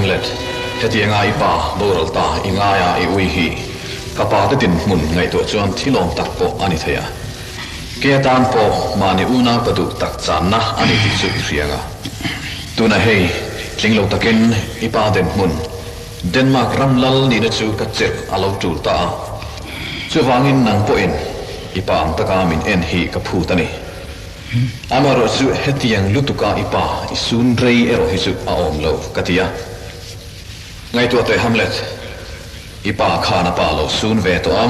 Hamlet, hetianga i pa boral ta i ngaia i ui hi ka pa te dinhmun ngaihtuah chuan thilawm tak pawh a ni thei a. Ke atan pawh mahni unau ka duh tak channa a ni tih chu i hria nga. Tunah hei, tling lo takin i pa dinhmun Denmark ram lal nihna chu ka chelh a lo tul ta a. Chuvangin nang pawhin i pa ang taka min en hi ka phut a ni. Amaherawh chu hetiang lutuka i pa i sun rei erawh hi chu a awm lo ka ti a. Ngaihtuah teh Hamlet, i pa khan a pa a lo sun ve tawh a,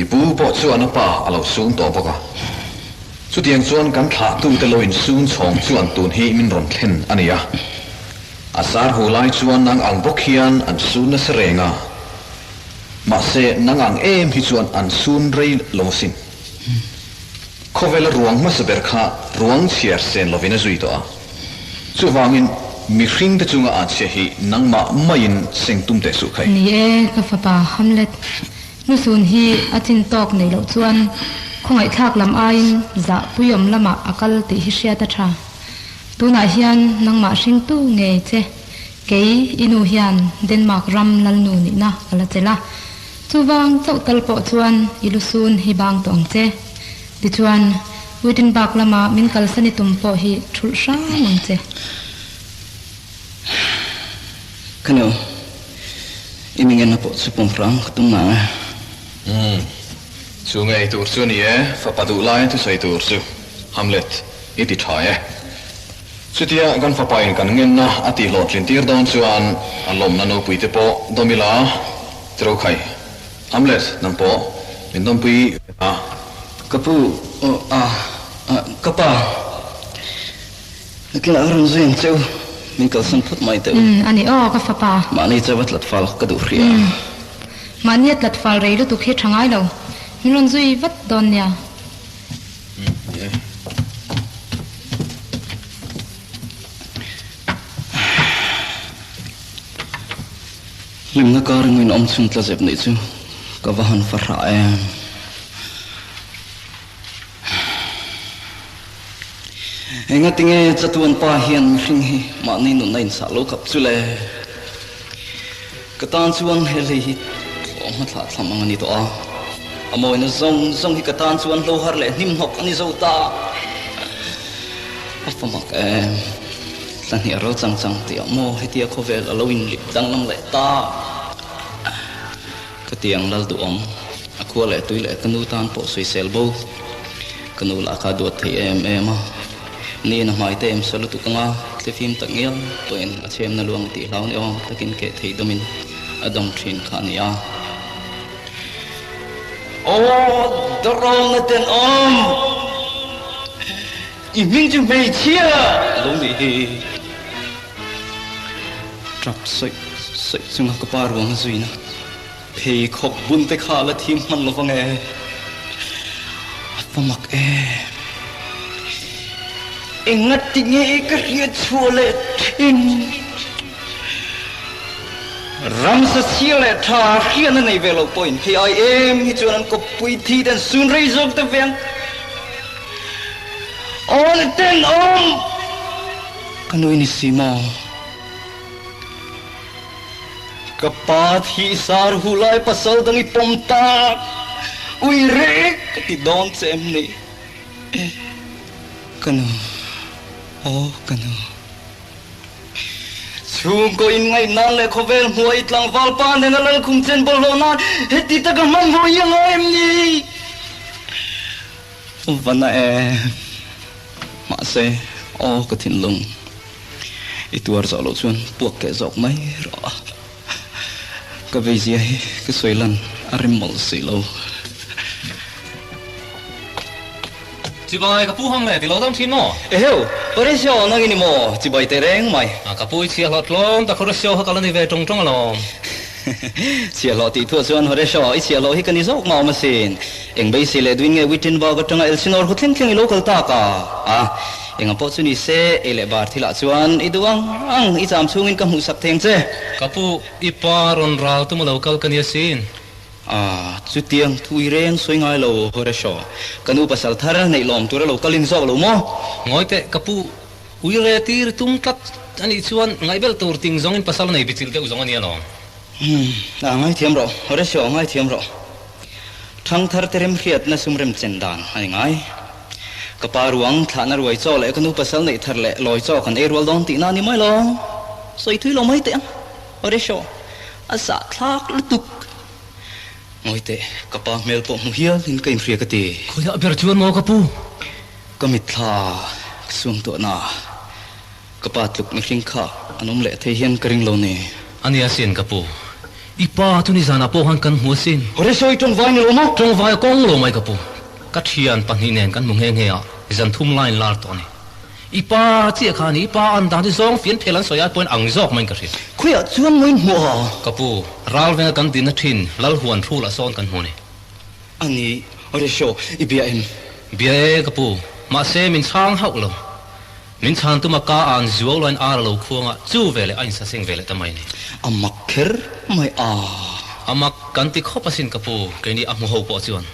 i pu pawh chuan a pa a lo sun tawh bawk a. Chutiang chuan kan thlahtute lo insun chhawng chuan tun hi min rawn thlen a ni a. A sar hu lai chuan nang ang bawk hian an sun nasa reng a, mahse nang ang em hi chuan an sun rei lo asin. Khawvela ruang hmasa ber kha ruang chhiar sen lovin a zui tawh a. Chuvangin mihringte chunga an chhia hi nangmah maiin seng tum teh suh khai. Ni e, ka fapa Hamlet, hnusun hi a chin tawk neih loh chuan khawngaihthlak lam aiin zah puiawm lamah a kal tih hi hriat a tha. Tunah hian nangmah hringtu ngei che, kei i nu hian Denmark ram lalnu nihna ka la chelh a. Chuvang chauh tal pawh chuan i lusun hi bang tawh ang che. Tichuan, Wittenberg lama min kalsan i tum pawh hi thulh hram ang che. Ka nu, i mi ngenna pawh chu pawm hrang ka tum nang e. Umm, chu ngei tur chu a ni e, fapa duh laia thusawi tur chu, Hamlet, i ti tha e. Chutia kan fapain kan ngenna a tih hlawhtlin tir dawn chuan a lawmna nopui te pawh dawm ila, Tirokhai, Hamlet, nang pawh min dawmpui ve a. Ka pu, aw, a, a, ka pa, nakinah ka rawn zui ang che u, min kalsan phawt mai teh u. Umm, a ni aw, ka fapa. Mahni chauh a tlat fal ka duh hria. Umm, mahni a tlat fal rei lutuk hi tha ngai lo, min rawn zui vat dawn nia. Hlimna kar engin awm chhung tla zep nih chu ka va han fa hrah em. Engatinge chatuan pa hian mihring hi mahni nunna insah lo khap chu le? Ka tan chuan he hlei hi tlawm hmathlah thlam ang a ni tawh a, a mawina zawng zawng hi ka tan chuan hlo har leh hnim hnawk a ni zo ta. A fa mak em, thla hnih a ral chang chang tih ah maw hetia khawvel a lo inlip danglam leh ta. Ka tiang lal duhawm, a khua leh tui leh ka nu tan pawh sawisel bo. Ka nu lah kha duat thei em em a, ni in a hmai te em sa lutuk anga thlifim tak ngial pawhin a chhemna luang tih hlau ni awm takin keh thei dawmin a dawm thin kha a ni a. Aw Dawrawna tenawm! I hming chu hmeichhia a lo nih hi. Tap sawih sawih chunga ka pa ruang a zuina. Pheikhawk bun te kha la thim hman lo vang e. A va mak em. Engati nge ka hriat chhuah leh thin? Ramsa chhia leh tha hriatna nei ve lo pawhin hei ai em hi chuan an kawppui thi ten sun rei zawk te ve ang. Aw ni tenawm! Ka nui ni si maw? Ka pa thih sar hu lai pasal dang i pawm tak, ui rek ka ti dawn che em ni? Ka nu, aw ka nu. Chhungkaw in ngaih nan leh khawvel hmuh a i tlangval pa nena lalkhum chen bawlhhlawh nan heti taka hmanhmawh hi a ngai em ni? Vana e, mahse, aw ka thinlung. I tuar zawh loh chuan puak keh zawk mai rawh a, ka veizia hi ka sawi lan a rem mawlh si lo. Chibai, ka pu hang leh ti lo dam thin maw? Eheu, Horatio nang i ni maw? Chibai teh reng mai. A, ka pu i chhiahhlawh tlawm tak Horatio kha ka la ni ve tawng tawng alawm. Chhiahhlawh tih thuah chuan Horatio i chhiahhlawh hi ka ni zawk mah awm asin. Eng beisei leh duin nge Wittenberg atanga Elsinore khaw thleng thleng i lo kal tak a? A. Enga pawh chu ni se, ei leh bar thilah chuan i duh ang ang, i cham chhungin ka hmuhsak theng che. Ka pu, i pa rawn ral tum a lo kal ka ni asin. Ah, chutiang thu i reng sawi ngai lo, Horatio. Ka nu pasal thar neih lawm tur a lo kalin zawk lo maw? Ngawi teh, ka pu, ui re tir i tum tlat. anih chuan ngaihbel tur ting zawngin pasal nei bichilh deuh zawng a nia lawm. Umm, a ngaithiam rawh, Horatio a ngaithiam rawh. Thangthar te remhriatna sum remchen dan a ni ngai. Ka pa ruang thlahna ruai chaw leh ka nu pasal neih thar leh lawi chaw kan ei rual dawn tihna a ni mai lo. Sawi thui lo mai teh ang, Horatio, a zahthlak lutuk. Ngawi teh, ka pa hmel pawh hmu hial in ka inhria ka ti. Khawiah ber chuan maw ka pu? Ka mitthla ka suam tawh na. Ka pa tluk mihring kha an awm leh thei hian ka ring lo ni. A nia sin ka pu. I pa chu nizanah pawh khan kan hmu asin. Hore sawi tawngvai ni lo maw? Tawngvai a kawng lo mai ka pu. Ka thian pahnih nen kan hmu nghe nghe a, zan thum line lar tawh a ni. I pa chiah kha a ni, i pa an dan chu zawng fian phel an sawi ai pawhin ang zawk maiin ka hria. Khawiah chuan ngawi hmuh a? Ka pu, ral venga kan dinna thin Lalhuan Hrulah sawn kan hmu a ni. A ni, Horatio, i bia em? Bia e, ka pu. Mahse, min chhang hauh lo. Min chhan tuma ka an zuau lain ar a lo khuang a, chu veleh a insaseng veleh ta mai a ni. A mak kher mai a. A mak kan ti khawp asin ka pu, keini a hmu ho pawh chuan.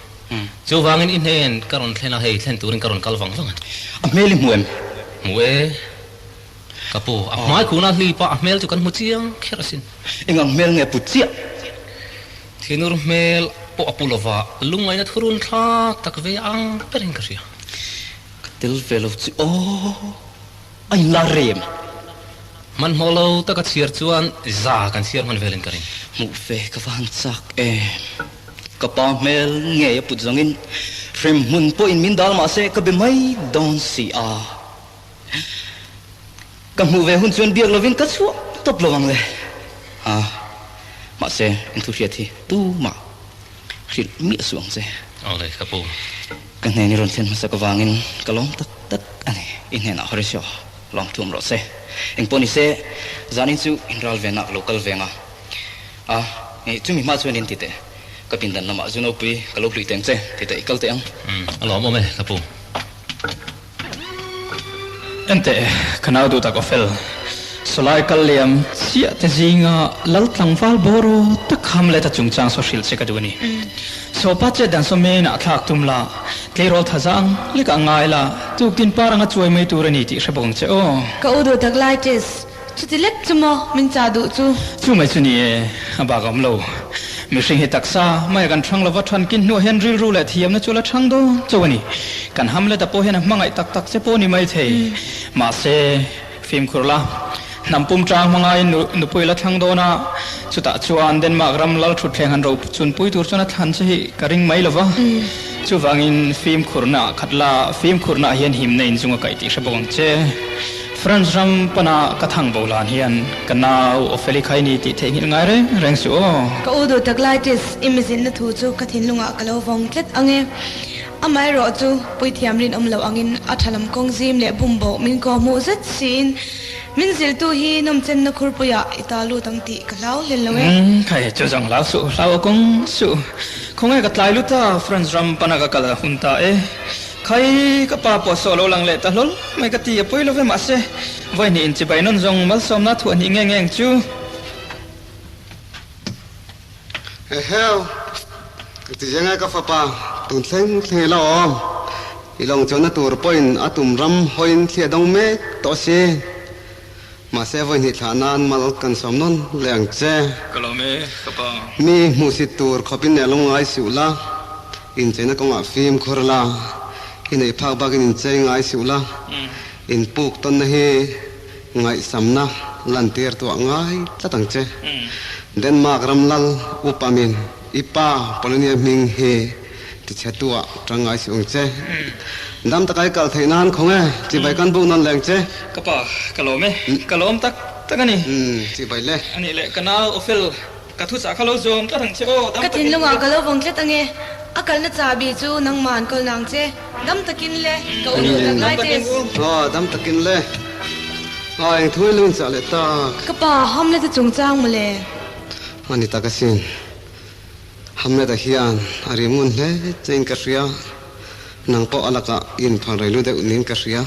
Chuvangin i hnen ka rawn thlen a, hei thlen turin ka rawn kal vang vang a ni. A hmel i hmu em? Hmu e. Ka pu, a hmai khuna hlip a, a hmel chu kan hmu chiang kher asin. Eng ang hmel nge put chiah? Thinur hmel pawh a pu lova, lungngaihna thurun thlak tak ve ang berin ka hria. Ka tel ve lo chu aw, a inlar rei em? Hmanhmawh lo taka chhiar chuan za kan chhiar hman velin ka ring. Hmuh ve ka va han chak em? Ka pa hmel ngei a put zawngin hrem hmun pawhin min dal mah se ka be mai dawn si a. Ka hmuh ve hun chuan biak lovin ka chhuah tawp lo ang le. Ha, mahse eng thu hriat hi tumah hrilh miah suh ang che. Aw le, ka pu. Ka hnen i rawn thlen hmasak avangin ka lawm tak tak a ni. I hnenah Horatio lawm thum rawh se. Engpawh ni se, zanin chu inral venak lo kal veng a. A, chumi hma chuan in ti teh. Ka pindan lamah zu nopui ka lo hlui teng che, ti teh i kal teh ang. Umm, a lawm awm e, ka pu. Enteh, ka nau duh tak Ophel, sawlai kal liam chiah te zinga lal tlangval bawr aw tak Hamlet-a chungchang saw hrilh che ka duh a ni. Sawpa chet dan saw meinah thlak tum la, tleirawl tha zang lekah ngai la, tuktin par anga chuai mai tur a ni tih hre bawk ang che aw. Ka u duh tak Laitis, chuti lek chu maw min chah duh chu? Chu mai chu ni e, a bak a awm lo. Mihring hi taksa maia kan thang lova than kin hnuah hian rilru leh thiamna chu la thang dawn chauh a ni. Kan Hamlet-a pawh hian a hmangaih tak tak che pawh a ni mai thei. Mahse, fimkhur la, hnam pum tang hmangain nupui la thlang dawn a, chutah chuan Denmark ram lal thutthleng han ro chunpui tur chuan a thlan che hi ka ring mai lova. Chuvangin fimkhurna ah khat la, fimkhurna ah hian himna inzung a kaih tih hre bawk ang che. France ram pana ka thang bo lan hian ka nau Opheli kha i ni tih theihnghilh ngai reng reng suh aw. Ka u duh tak Laitis, i mizinna thu chu ka thinlungah ka lo vawng tlat ang e. Amaherawh chu puithiam rinawm loh angin a tha lam kawng zim leh bum bawh min kaw hmuh zet siin min ziltu hi nawmchenna khurpuiah i ta lut ang tih ka hlau hlel lo e. Umm, khai chu zawng hlau suh, hlau a kawng suh. Khawngaih ka tlai lut a, France ram pana ka kal a hun ta e. Khai, ka pa pawh saw lo lang leh ta hlawl mai ka ti a pawi lo ve mahse, vawi hnih inchibai nawn zawng malsawmna thuah hnih nge nge ang chu. Heheu, ka ti zeng e ka fapa, tun thleng thleng ila awm. I lawng chuanna tur pawhin a tum ram hawiin thli a dawng mek tawh si. Mahse vawi hnih thlah nan mal kan sawm nawn leh ang che. Ka lawm e, ka pa. Mi hmuhsit tur khawpin leh lawng ngai siuh la, incheina kawngah fimkhur la, i neih phak bakin inchei ngai siuh la, inpuk tawnna hi ngaihsamna lantir tuah ngai tlat ang che. Denmark ram lal upamin I pa Polonia hming hi tichhetuah tang ngai si ung che. Dam taka i kal theih nan khawng e, chibai kan buk nawn leng che. Ka pa, ka lawm e, ka lawm tak tak a ni. Umm, chibai le. A nih leh, ka nau Ophel, ka thu chah kha lo zawm tlat ang che aw, dam Ka takin thinlungah le. ka lo vawng tlat ang e, a kalna chahbi chu nangmah an kawl nang che. Dam takin le, ka u duh tak lai Dam takin tes. u. Aw, dam takin le. Aw, eng thu in lu in chah leh tak. Ka pa, Hamlet-a chungchang mawle. A ni tak asin. Hamlet-a hian a ri ngun hle chein ka hria. Nang pawh a lakah i inphal rei lu deuh niin ka hria.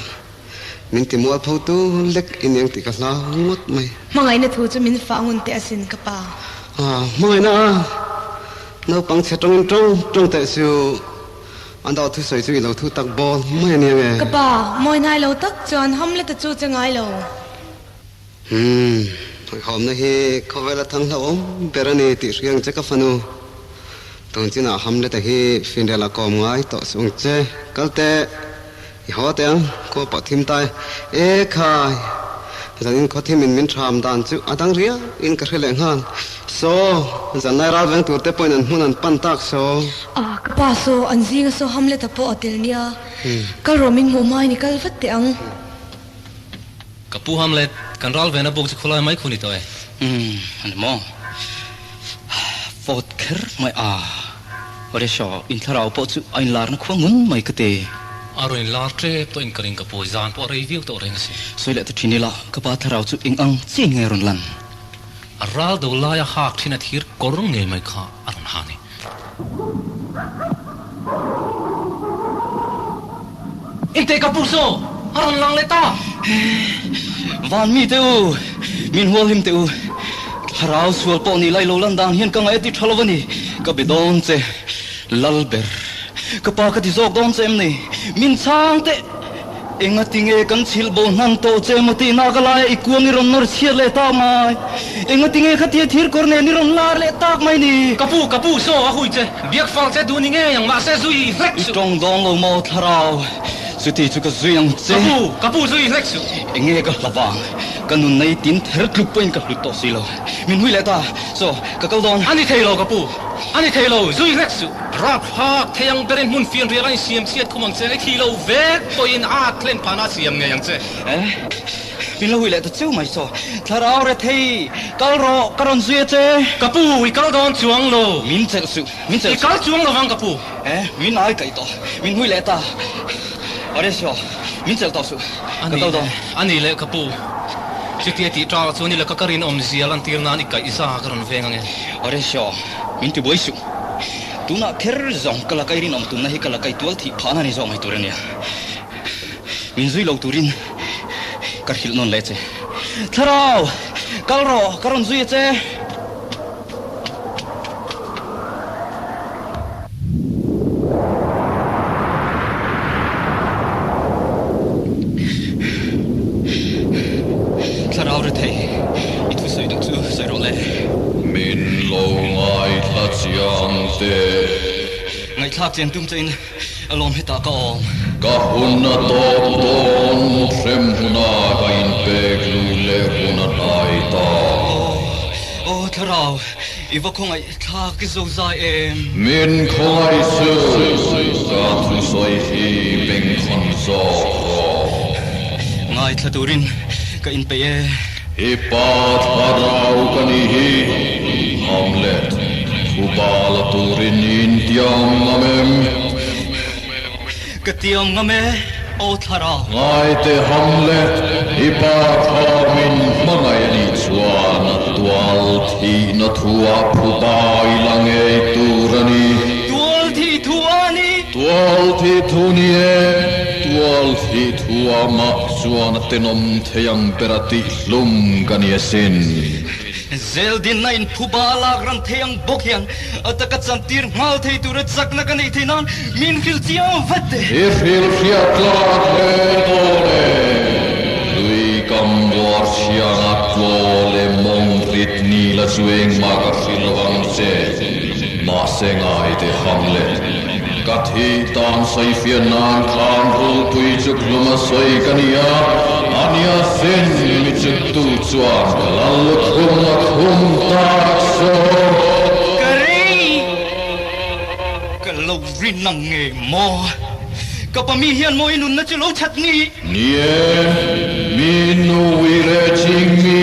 Min ti mualpho tu lek i niang tih ka hlau ngawt mai. Hmangaihna thu chu min fah ngun teh asin ka pa. Ah, hmangaihna a! Naupang chhe tawngin tawng tawng teh suh. An dawh thusawi chu i lo thu tak bawl mai a nia nge? Ka pa, mawi hnai lo tak chuan Hamlet-a chu che ngai lo. Umm, hawihhawmna hi khawvela thang hlauhawm ber a ni tih hria ang che ka fanu. Tun chinah Hamlet-a hi finrel a kawm ngai tawh suh ang che. Kal teh, i haw teh ang, khua pawh thim ta e. E khai! Zanin khaw thimin min ṭham dan chu a dang riau in ka hre leh nghal. Saw, zanlai ral veng tur te pawhin an hmun an pan tak saw. A, ka pa saw, an zinga saw Hamlet-a pawh a tel nia. Kal rawh min hmuh hmain i kal vat teh ang. Ka pu Hamlet, kan ral vena buk chu khawlai mai khu ni tawh e. Umm, a ni maw? Vawt kher mai a. Horatio, in thlarau pawh chu a inlarna khua ngun mai ka ti. A rawn inlar tep tawh in ka ring ka pu, zan pawh a rei viau tawh reng a si. Sawi leh ta thin ila, ka pa thlarau chu eng ang chiin nge rawn lan? A ral do laia hak thin a thir kawr ngei mai kha a rawn ha ni. Inteh ka pu saw a rawn lang leh ta. Van mi te u, min hual hlim teh u. Thlarau sual pawh ni lai lo lan dan hian ka ngaih a ti tha lo a ni. Ka be dawn che, Lal ber. Ka pa ka ti zawk dawn che em ni? Min chhang teh. Engati nge kan chhilh bo hnan tawh che emaw tih nak alaia i kuang i rawn nawr chhiat leh tak mai? Engati nge khatia thir kawr nen i rawn lar leh tak mai ni? Ka pu, ka pu, saw a hui che, biak fal che duh ni ngei ang, mahse zui i hlek suh. I tawng dawn lo maw thlarau, chuti chu ka zui ang che. Ka pu, ka pu, zui i hlek suh. Enge ka hla vang, ka nunna i tin ther tluk pawhin ka hlut tawh si lo. Min hui leh ta, saw, ka kal dawn. A ni thei lo ka pu, a ni thei lo, zui hlek suh. Rap hak thei ang berin hmun fianrial a insiam chhiat khum ang che, i thi lo vek pawhin a thlen phahna a siam ngei ang che. Eh, min lo hui leh ta cheu mai saw. Thlarau rethei, kal rawh, ka rawn zui a che. Ka pu, i kal dawn chuang lo. Min chelh suh, min chelh suh. I kal chuang lo vang ka pu. Eh, min ai kaih tawh, min hui leh ta. Horatio, min chelh tawh suh, ka kal dawn. A ni leh ka pu, chutia tih ṭah chuan i laka ka rinawm zia lantir nan i kaih za ka rawn veng ang e. Horatio, min ti buai suh. Tunah kher zawng ka la kai rinawm tumna hi ka la kai tual thih phahna ni zawk mai tur a nia. Min zui lo turin ka hrilh nawn leh che. Thlarau, kal rawh, ka rawn zui a che. Thlarau rethei, i thusawi duh chu sawi rawh le. Min lo ngaithla chiang teh. Ngaihthlak chian tum che in a lawm hetah ka awm. Ka hun a tawp dawn, hrem huna ka inpek lui leh hun a hnai ta. Aw, aw Thlarau, i va khawngaihthlak i zo zai em? Min khawngaih suh, ka thusawi hi bengkhawn zawk rawh. Ngaithla turin ka inpeih e. I pa thlarau ka nih hi, Hamlet, phuba la turin i intiam ngam em? Ka tiam ngam e, aw thlarau. Ngaite Hamlet, i pa kha min hmangaih a nih chuan a tual thihna thuah phuba i la ngei tur a ni. Tual thih thu a ni. Tual thih thu ni e, tual thih thu a mah chuan a tenawm thei ang ber a tih hlum ka ni asin. Zeldinna in phuba a lak ran thei ang bawk hian a taka chantir nghal thei tura chakna ka neih theih nan min hrilh chiang vat teh. I hrilh hriat tlak hle dawn e. Lui kam buar chhianga tlaw leh mawng rit ni la chu engmah ka hrilh lo ang che. Mahse ngai teh Hamlet, ka thih tan sawifiah nan khan rulpui chu hlum a sawi ka ni a, a nia sin mi chuktu chuan ka lal lukhum a khum tak saw. Ka rei, ka lo rin ang nge maw? Ka pa mi hian maw i nunna chu lo that ni? Ni e, mi nui leh ching mi,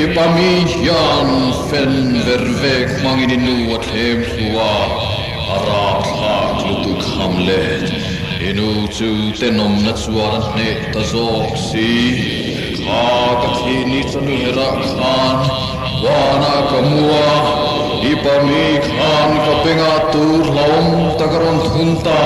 i pa mi hian fen ver vek hmangin i nu a thlem thlu a, a rapthlak lutuk Hamlet. I nu chu tenawmna chuan a hneh ta zawk si. Kha ka thih ni chanu herah khan vanah ka mu a, i pa mi khan ka bengah tur hlauhawm tak a rawn thun ta.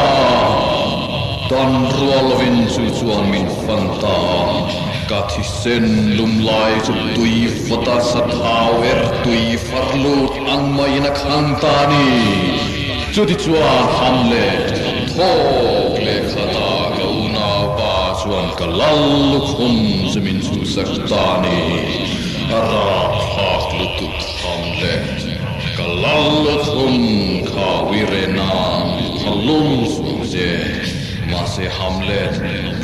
Dan rual lovin chu chuan min fan ta a, ka thisen lum lai chu tui vawta sathau er tui far lut ang maiin a khang ta a ni. Chutichuan Hamlet, thawk leh khatah ka unaupa chuan. ka lal lukhum chu min chhuhsak ta a ni. A rapthlak lutuk Hamlet, ka lal lukhum kha uire nan a lum suh che. Mahse Hamlet,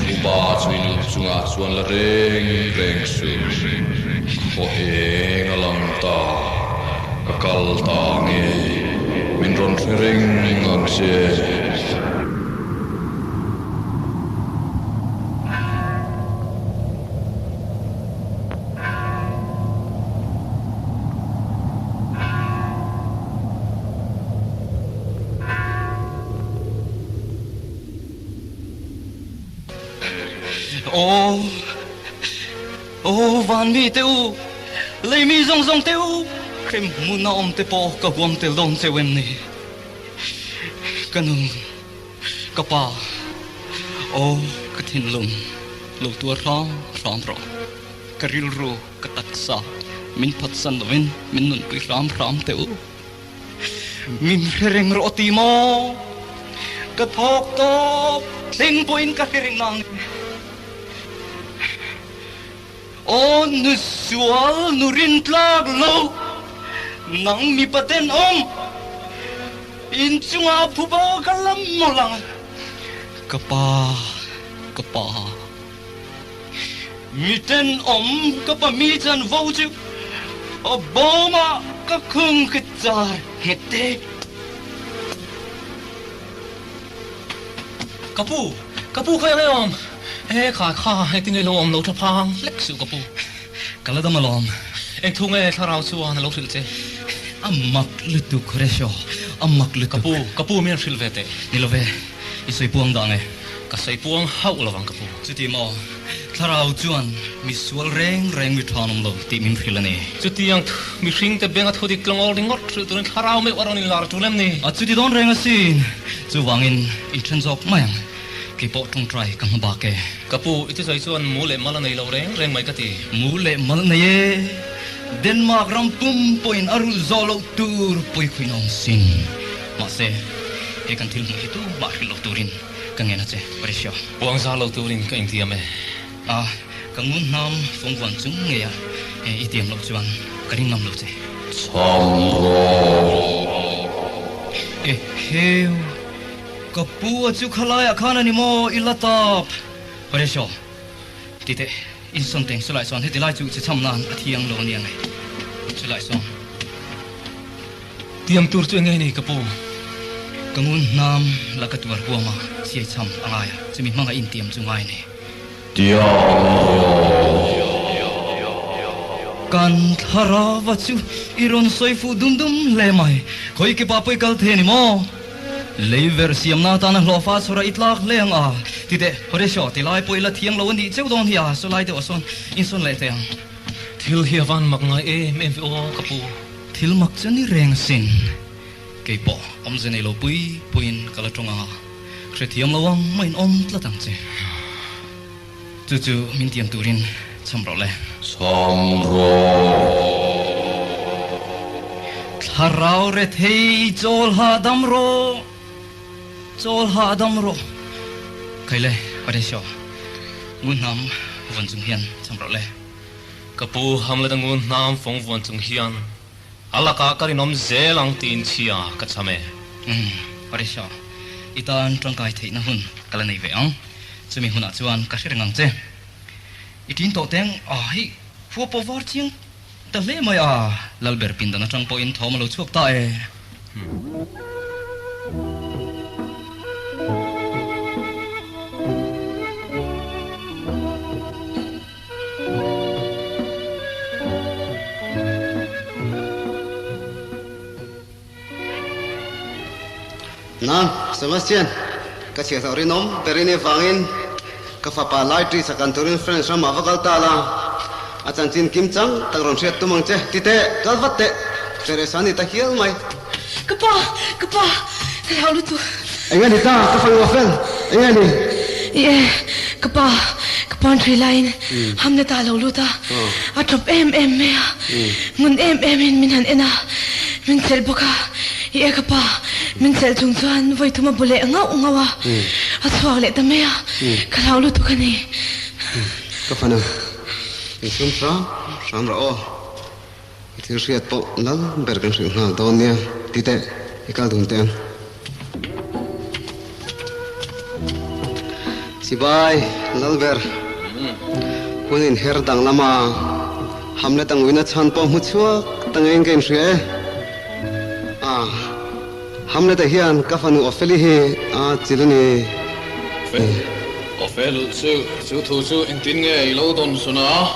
phuba chu i lu chungah chuan la reng reng suh. Khaw eng a lang ta, ka kal ta ang e, min rawn hre reng ang che. Aw, aw van mi te u, lei mi zawng zawng te u, hrem hmun a awm te pawh ka huam tel dawn cheu em ni? Ka nu, ka pa, aw ka thinlung lo tuar hram hram rawh, ka rilru, ka taksa min phatsan lovin min nunpui hram hram teh u. Min hre reng rawh ti maw? Ka thawk tawp thleng pawhin ka hre reng nang. Aw nu sual nu rin tlak lo, nang mipa tenawm, inchungah phuba ka la mawlh ang. Ka pa, ka pa. Mi tenawm ka pa mi chanvo chu a bawmah ka khung ka char nghet te. Ka pu, ka pu khawi ang awm? He kha kha engtin nge lo awm lo tha phang hlek suh ka pu. Ka la dam alawm. Eng thu nge thlarau chuan a lo hrilh che? A mak lutuk Horatio, a mak lutuk. Ka pu, ka pu min hrilh ve teh. Ni lo ve, i sawi puang dah nge? Ka sawi puang hauh lovang ka pu. Chuti maw, thlarau chuan mi sual reng reng mi tha an awm lo tih min hrilh a ni. Chutiang mihringte benga thu dik tlawng awl ringawt hrilh turin thlarau meuh a rawn inlar tul em ni? A chuti dawn reng asin. Chuvangin inthen zawk mai ang. Kei pawh tawngtai ka hma bak e. Ka pu, i thusawi chuan mu leh mal a nei lo reng reng mai ka ti. Mu leh mal nei e. Denmark ram pum pawhin a rulh zawh loh tur pawikhawih na awm sin. Mahse, he kan thil hmuh hi tu mah hrilh lo turin ka ngen a che, Horatio. Puang zar lo turin ka intiam e. A, ka ngun hnam fawngvuan chung ngei a, i tiam loh chuan ka ring ngam lo che. Chham rawh. E heu, ka pu a chu khalaiah khan a ni maw, i la tap. Horatio, ti teh, insawn teng chulai chuan heti lai chu che chham nan a thiang lo a nia nge, chulai chuan. Tiam tur chu enge ni ka pu? Ka ngun hnam la ka tuar huam a, chiai chham a ngai a, chumi hmanga intiam chu ngai ni. Tiam rawh. Kan thlarava chu i rawn sawi fuh dum dum hle mai. Khawi ki pa pawi kal thei a ni maw? Lei ver siamna atana hlawhfa chhawrah i tlak hle ang a. Ti teh, Horatio, ti lai pawh i la thiang lo a nih cheu dawn hi a, saw lai deuh ah sawn insawn leh teh ang. Thil hi a van mak ngai em em ve aw ka pu. Thil mak chu ni reng asin. Kei pawh awmze nei lo pui puiin ka la tawng ang a, hrethiam lo ang mah in awm tlat ang che. Chu chu min tiam turin chham rawh le. Chham rawh. Thlarau rethei chawl hahdam rawh, chawl hahdam rawh. Kei le, Horatio, ngunhnam vawn chung hian chham rawh le. Ka pu Hamlet a ngun hnam fawng vuan chung hian a lakah ka rinawm zel ang tiin chhia ka cham e. Umm, Parisha, i tan tangkai theihna hun ka la nei ve ang. Chumi hunah chuan ka hre reng ang che. I ṭin tawh teng a, hei khua pawh var chiang ta hle mai a, Lalber pindan aṭang pawhin thawm a lo chhuak ta e. Na, Sebastian, ka chhiahhlauh rinawm ber i nih avangin ka fapa Laitri sakan turin French ramah va kal ta la, a chanchin kim chang tak rawn hriat tum ang che, ti teh, kal vat teh, Teresa ni ta hial mai. Ka pa, ka pa, ka hlau lutuk. Eng a ni ta, ka fanu a fel, eng a ni? I e, ka pa, ka pawn ṭhui laiin Hamlet ah a lo lut a, a ṭawp em em mai a, ngun em em in min han en a, min chelh bawk a, i e ka pa, min chelh chung chuan vawi thum a bu leh ngauh ngauh a, a chhuak leh ta mai a, ka hlau lutuk a ni. Ka fanu, insum hram hram rawh aw. I thil hriat pawh lal ber kan hrilh nghal dawn nia, ti teh, i kal dun teh ang. Chibai, lal ber, hun inher dang lama Hamlet ang uina chhan pawh hmu chhuak ta ngeiin ka inhria e. A, Hamlet-a hian ka fanu Opheli hi a chil a ni. Ophel, chu chu thu chu engtin nge i lo dawn sun a?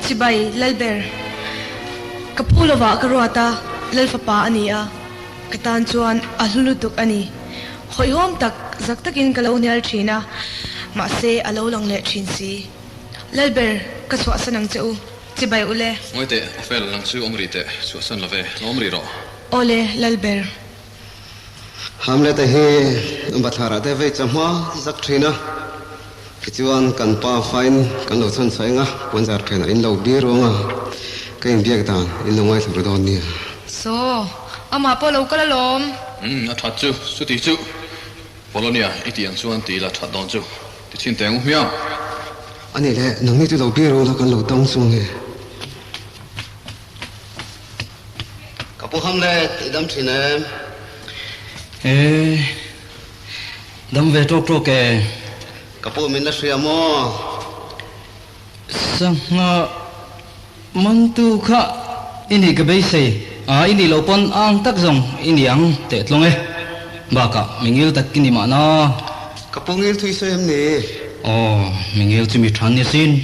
Chibai, Lalber. Ka pu lovah ka ruat a, Lal fapa a ni a, ka tan chuan a hlu lutuk a ni. Hawihhawm tak zak takin ka lo hnial thin a, mahse a lo lang leh thin si. Lalber, ka chhuahsan ang che u. Chibai ule. Ngawi teh, Ophel, nang chu awm rih teh, chhuahsan lo ve, lo awm rih rawh. Awle, Lalber. Hamlet-a hi bathlarah te vei chawhma zak thin a, tichuan kan pa fain kan lo chhan chhuah eng a, puanzar phenah in lo bir ruang a, ka inbiak dan in lo ngaithla ru dawn nia. Saw, amah pawh lo kal alawm. Umm, a that chu, chuti chu. Polonia, i tih ang chuan ti ila that dawn chu, ti chhin teh ang u hmiang. A nih leh, nangni chu lo bir ru la kan lo dang chu ange. Ka pu Hamlet, i dam thin em? E, dam ve tawk tawk e. Ka pu min la hria maw? Sangha mantu kha i nih ka beisei a, i nih loh pawn ang tak zawng i ni ang teh tlawng e. Bakah mingil tak i ni mahna. Ka pu ngil thui sawi em ni? Aw, mingil chu mi than ni asin.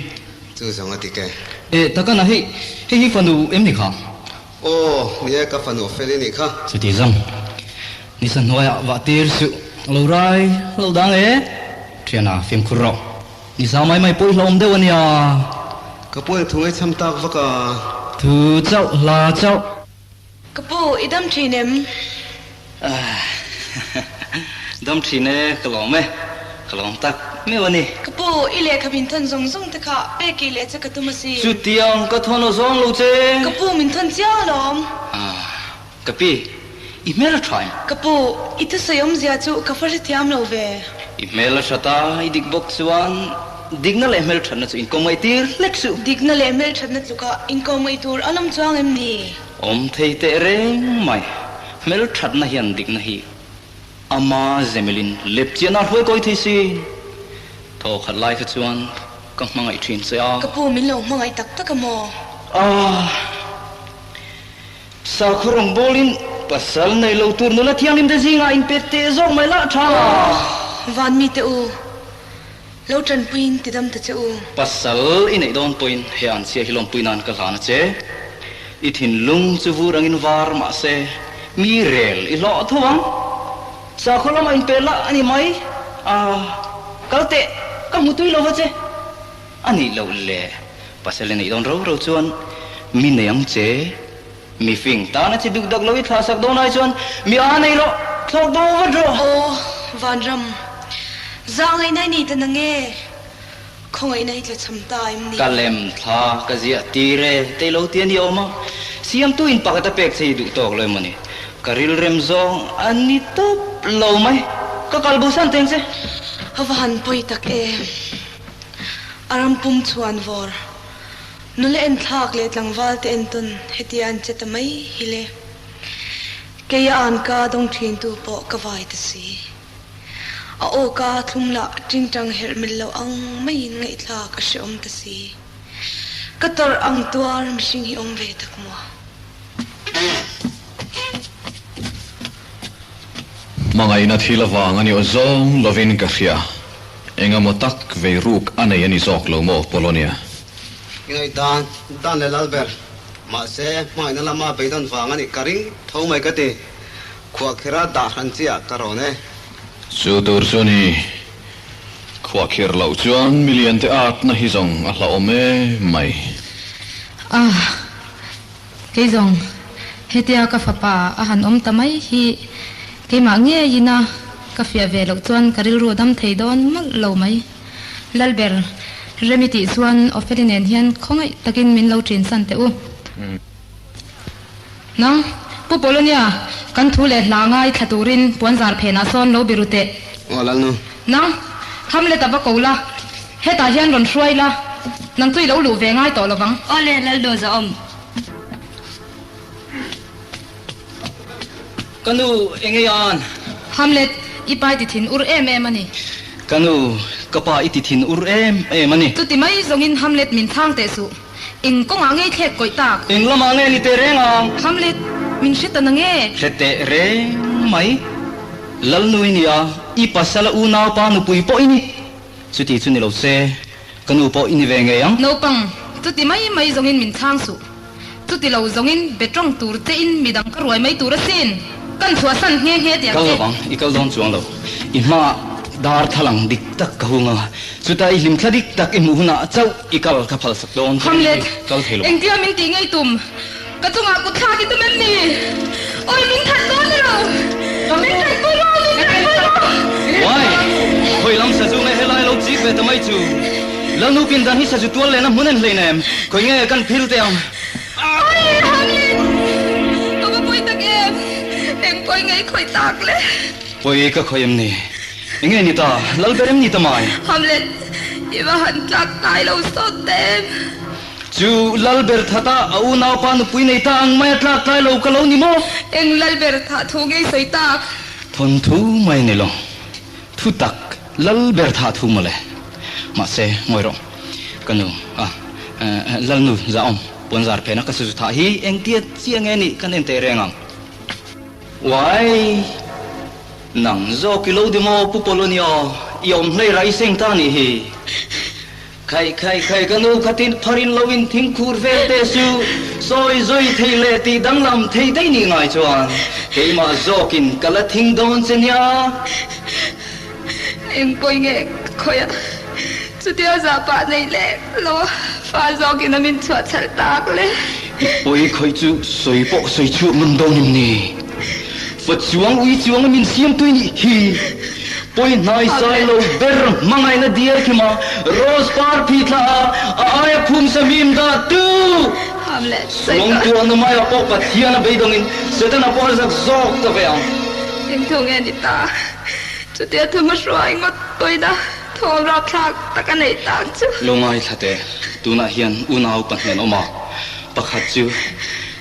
Chu zawng a dik e. E, takana hei, hei hi fanu em ni kha? Aw, ni e, ka fanu Opheli nih kha. Chuti zawng, nisa hnuaiah vah tir suh, lo rai lo dang e, thiana fimkhur rawh. Nisa mai mai pawh i hlawm deuh a nia. Ka pu eng thu ngaihcham tak vak a. Thu chauh, hla chauh. Ka pu, i dam thin em? Dam thin e, ka lawm e. Ka lawm tak meuh a ni. Ka pu, i lehkha min thawn zawng zawng te kha pek ih leh che ka tum a si. Chutiang ka thawn aw zawng lo che. Ka pu, min thawn chiang alawm. Ka pi, i hmel a tha em? Ka pu, i thusawi awmzia chu ka fa hrethiam lo ve. I hmel a hrat a, i dik bawk chuan dikna leh hmelthatna chu inkawmngaih tir hlek suh. Dikna leh hmelthatna tluka inkawmngaih tur an awm chuang em ni? Awm thei teh reng mai. Hmelthatna hian dikna hi ama zemilin lepchiahna a hruai kawi thei si. Thaw khat lai kha chuan ka hmangaih thin che a. Ka pu, min lo hmangaih tak tak a maw? Aah. Sakhaw rawngbawlin pasal nei lo tur nula thianghlim te zingah in pet teh zawk mai lah tha. Aw, van mite u, lo tanpuiin ti dam ta che u. Pasal i neih dawn pawhin he an chhia hi lawmpui nan ka hlan a che. I thinlung chu vur angin var mah se, mi rel i hlawh tho ang. Sakhaw lamah in peh lah a ni mai. A, kal teh, ka hmu tui lo va che. A nih loh le, pasal i neih dawn ro ro chuan mi nei ang che. Mi fing tana chi duk dak lo i thlah sak dawn ai chuan mi a nei rawh, thlawk bo vat rawh. Aw, Vanram, zah ngaihna i nei ta nang e, khawngaihna i tla cham ta em ni? Ka lem thla ka ziah tir e, tei lo ti a ni awm a, siamtu in pakhat a pek che i duh tawk lo emaw ni? Ka rilrem zawng a ni tawp lo mai, ka kal bo san teng che. A va han pawi tak e. A ram pum chhuan vawr. Nula enthlak leh tlangval te entawn hetia an che ta mai hi le. Kei a an ka dawng thin tu pawh ka vai ta si. A aw ka thlum lah tingtang herh mil lo ang maiin ngaihthlak a hreawm ta si. Ka tawrh ang tuar mihring hi awm ve tak maw? Hmangaihna thil avang a ni aw zawng lovin ka hria. Engemaw tak vei ruk a nei a ni zawk lo maw Polonia? I ngaih dan dan leh lal ber. Mahse, hmangaihna lama beidawn vang a nih ka ring tho mai ka ti. Khuahkhira dah hran chiah ka rawn e. Chu tur chu ni. Khuahkhir loh chuan milian te atna hi zawng a hlauhawm em mai. Ah! Kei zawng, hetia ka fapa a han awm ta mai hi keimah ngeiin a ka fiah ve loh chuan ka rilru a dam thei dawn mawlh lo mai. Lalber, Remi tih chuan Opheli nen hian khawngaih takin min lo ṭin san teh u. Nang, Pu Polonia, kan thu leh hla ngai thla turin puanzar phenah sawn lo biru teh. Aw Lalnu. Nang, Hamlet-a va ko la, hetah hian rawn hruai la. Nang chu i lo luh ve ngai tawh lovang. Awle, Lalnu Zahawm. Ka nu, eng ei an? Hamlet, i pa i ti thin ur em em a ni. Ka nu, ka pa i ti thin ur em em a ni. Chuti mai zawngin Hamlet min thlang teh suh. Eng kawngah ngei thlek kawih tak? Eng lamah nge ni teh reng ang? Hamlet, min hre ta na nge? Hre teh reng mai. Lalnu i nia, i pasal a unaupa nupui pawh i ni. Chuti chu ni lo se, ka nu pawh i ni ve ngei ang. Naupang, chuti mai mai zawngin min chhang suh. Chuti lo zawngin be tawng tur che in midang ka ruai mai tur asin. Kan chhuahsan nghe nghe tiang che. Kal lovang, i kal dawn chuang lo. I hmaah darthlalang dik tak ka hung a, chuta i hlimthla dik tak i hmuh hunah chauh i kal ka phalsak dawn che. Hamlet, Kal thei lo. Engtia min tih ngei tum? Ka chungah kut thlak i tum em ni? Awi min that dawn ni lo! Min that pui rawh! Min that pui rawh! Uai! Khawi lam sazu nge helai lo chik ve ta mai chu? Lalnu pindan hi sazu tual lehna hmun en hlein em? Khawi nge kan phil teh ang? Awi! Hamlet! Ka va pawi tak em? Eng pawi nge i khawih tak le? Pawi ka khawih em ni? Enge ni ta? Lal ber em ni ta mai? Hamlet! I va han tlak tlai lo sawt ta em? Chu lal ber that a, a unaupa nupui nei ta ang mai a tlak tlai lo ka lo ni maw? Eng lal ber thah thu ngei sawi tak? Thawnthu mai ni lo, thu tak lal ber thah thu mawle. Mahse, ngawi rawh, ka nu, a, lalnu zahawm puanzar phena ka sazu thah hi engtia chiah nge nih kan en teh reng ang. Uai! Nang zawk i lo di maw Pu Polonio, i awm hlei rai seng ta nih hi. Khaih khaih khaih ka nu khatin pharin lo in thingkhur vel teh su, sawi zui thei leh tih danglam thei daih nih ngai chuan keimah zawkin ka la thing dawn che nia. Eng pawi nge ka khawih a, chutia zah pah nei leh lo a fa zawkin a min chhuah chhalh tak le. I pawi khawih chu sawi pawh sawi chhuah ngam dawn em ni? Fa chuang ui chuang a min siam tui nih hi. Pawi hnai sai lo ber hmangaihna diar khima Rose par phi thla a, a aia phum sa hmim dah tu! Suangtuahna maiah pawh Pathian a beidawngin Setana pawh a zak zawk ta ve ang. Eng thu nge ni ta? Chutia thum a hruai ngawt pawina thawm rapthlak tak a neih tak chu. Lo ngaithla teh, tunah hian unau pahnih an awm a, Pakhat chu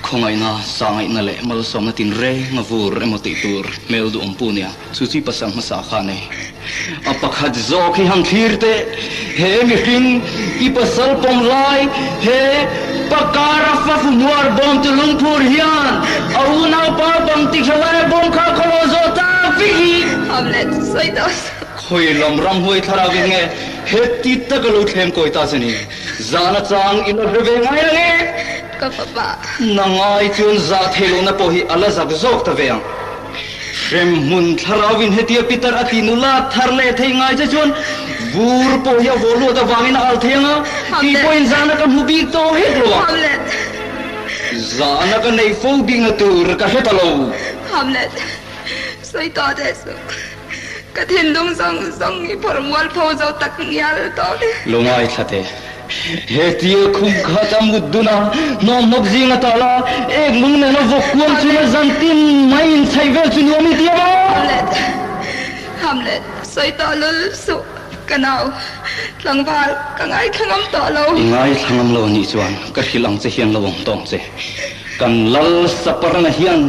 khawngaihna, sangaihna leh malsawmna tinreng a vur emaw tih tur hmel duhawm pu nia, chu chi pasal hmasa kha a nei. A pakhat zawk hi han thlir teh, he mihring i pasal pawm lai he pakara fafu muar bawm tu lungphur hian a unaupa bang ti hre lai a bawm kha khaw zawh ta vek hi. Hamlet sawi tawh suh. Khawi lam ramhuai thlarau in nge heti taka lo thlem kawi ta che ni? Zan a chang i la hre ve ngai ang e. Ka fapa. Na ngai chuan zah theih lohna pawh hi a la zak zawk ta ve ang. Hrem hmun thlarau in hetia Peter a ti nula thar leh theih ngai che chuan vur pawh hi a vaw luat avangin a al thei ang a, tih pawhin zahna ka hmu bik tawh hek lo ang. Hamlet. Zahna ka neih fo bikna tur ka hre ta lo. Hamlet. Sawi tawh teh suh. Ka thinlung zawng zawng i phawrh mualpho zo tak ngial tawh e. Lo ngaithla teh. He tia khum khat a mut dun a, hnawmhnawk zing a tal a, ek lung nen a vawk kuam chun a zan tin mai in chhaih vel chu nuam i ti a maw? Hamlet, Hamlet, sawi tawh lul suh ka nau, tlangval ka ngaithla ngam tawh lo. I ngaithla ngam lo anih chuan ka hrilh ang che hian lo awm tawng che. Kan lal saparna hian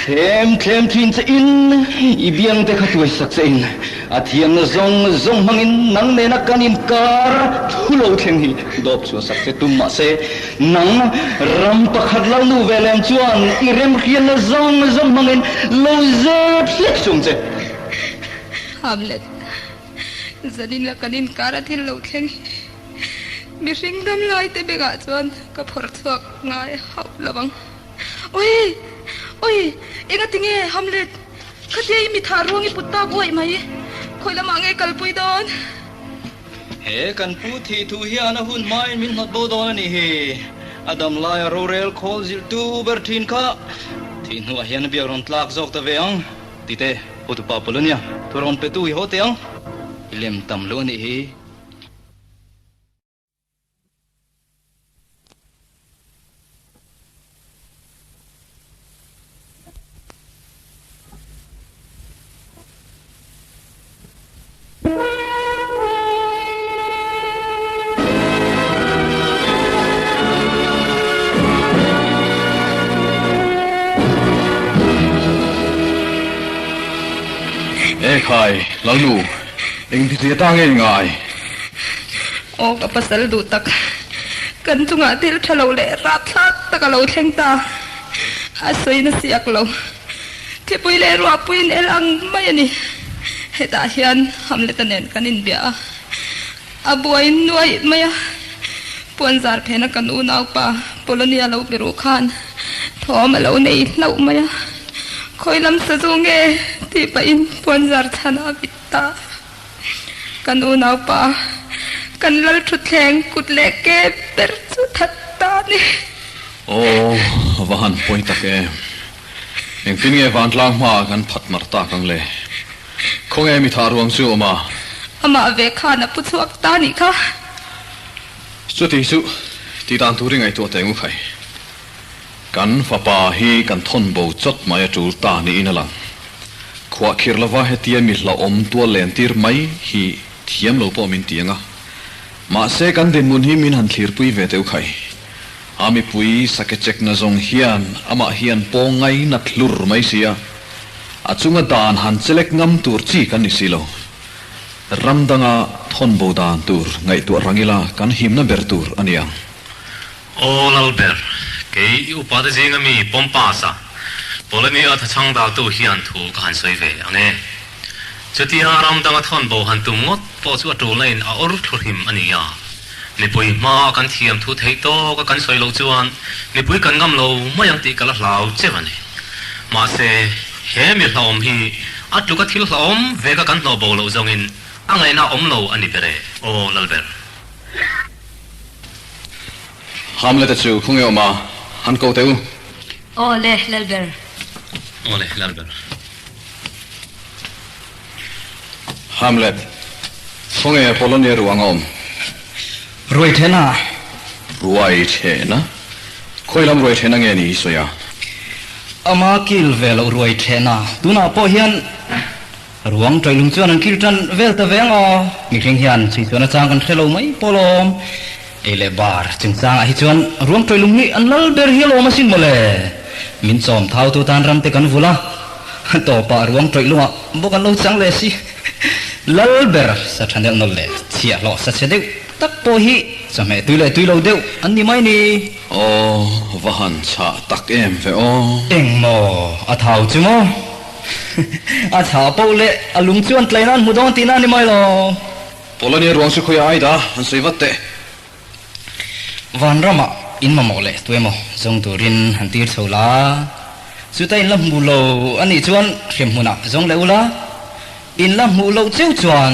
thlem thlem thin che in, i biang te kha tuai sak che in, a thiamna zawng zawng hmangin nang nena kan inkar thu lo thleng hi dawp chhuah sak che tum mahse, nang ram pakhat lalnu ve lem chuan i remhriatna zawng zawng hmangin lo zep hlek chung che. Hamlet, zanin la kan inkar a thil lo thleng hi. Mihring dam lai te bengah chuan ka phawrh chhuak ngai hauh lo ang. Ui! Ui! Enga tinge Hamlet? Khatia i mitha ruang i put tak uaih mai. Khawi lamah nge kalpui dawn? He kan pu thih thu hian a hun hmain min hnawt bo dawn a nih hi. A dam laia rorel khawl zilhtu ber thin kha thih hnuah hian a biak rawn tlak zawk ta ve ang. Tite, Hotupa Polonia, thu rawn petu i haw teh ang. I lem tam lo a nih hi. Ekhai, Lalnu, eng tizia ta nge i ngai? Aw ka pasal duh tak, kan chungah thil tha lo leh rapthlak tak a lo thleng ta. A sawi na siak lo. Thipui leh ruahpuiin el ang mai a ni. Hetah hian Hamlet-a nen kan inbia a, a buai nuaih mai a. Puanzar phena kan unaupa Polonia lo biru khan thawm a lo nei hlauh mai a. Khawi lam sazu nge tih pahin puanzar chhan a vit ta. Kan unaupa, kan lal thutthleng kut leh ke ber chu that ta a ni. Aw, va han pawi tak em. Engtin nge vantlang hmaah kan phat mar tak ang le? Khawnge mi thah ruang chu awm a? Amah ve khan a pu chhuak ta nih kha. Chuti chu tih dan tur i ngaihtuah teh ngu khai. Kan fapa hi kan thawn bo chawt mai a tul ta niin a lang. Khuahkhirh lova hetia mi hlauhawm tual len tir mai hi thiam lo pawh min ti ang a. Mahse kan dinhmun hi min han thlirpui ve teh u khai. A mipui sake chekna zawng hian amah hian pawng ngainat hlur mai sia, a chunga dan han chelek ngam tur chi kan ni si lo. Ram danga thawn bo dan tur ngaihtuah rang ila kan himna ber tur a ni ang. Aw Lalber, kei i upate zinga mi Pompasa, Polonia thachhang daltu hian thu ka han sawi ve ang e. Chutia ram danga thawn bo han tum ngawt pawh chu a tulna in a awr thlu hrim a ni a. Mipui hma kan thiam thu theih tawk a kan sawi loh chuan mipui kan ngam lo mai ang tih ka la hlau cheu a ni. Mahse, he mi hlauhawm hi a tluka thil hlauhawm veka kan hnawh bo loh zawngin a ngaihna awm lo a ni ber e, aw Lalber. Hamlet-a chu khawnge awm a, han ko teh u. Aw le, Lalber. Aw le, Lalber. Hamlet, Khawnge Polonia ruang a awm? Ruai thena. Ruai thena? Khawi lam ruai thena nge ni i sawi a? Ama kil ve loh ruai thena. Tunah pawh hian ruang ṭailung chuan an kil ṭan vel ta ve ang aw. Mihring hian chhui chuan a chang kan hre lo mai pawh lawm. Ei leh bar chungchangah hi chuan ruang ṭailung hi an lal ber hi alawm asin mawle. Min chawm thautu tan ram te kan vul a. Tawpah ruang ṭawih lungah bawk an lo chang leh si. Lal ber sa ṭha nelh nawlh leh chhiahhlawh sa chhe deuh tak pawh hi chawhmeh tui leh tui lo deuh an ni mai ni. Aw, va han chhah tak em ve aw. Eng maw, a thau chu maw? A chhah poh leh a lung chuan tlaina an hmu dawn tihna a ni mai lo. Polonia ruang chu khawiah ai dah an sawi vat teh. Vanramah in mamawh leh tuemaw zawng turin han tir chho la, chuta in la hmu lo a nih chuan hremhmunah zawng leh ula, in la hmuh loh cheu chuan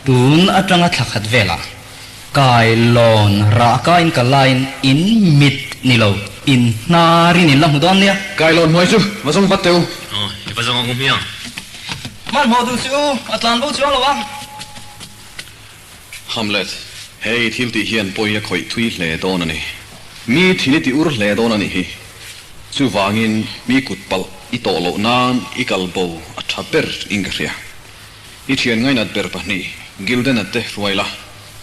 tun atanga thla khat velah kailawn rahka in kal laiin in mit ni lo in hnarin in la hmu dawn nia. Kailawn hnuai chu va zawng vat teh u. Aw, i va zawng ang u hmiang. Hmanhmawh duh chu a tlan bo chuang lo ang. Hamlet, Hei thil tih hian pawi a khawih thui hle dawn a ni. Mi thin i ti ur hle dawn a nih hi. Chuvangin mi kut palh i tawh loh nan i kal bo a tha ber in ka hria. I thian ngainat ber pahnih Gilden-a te hruai la,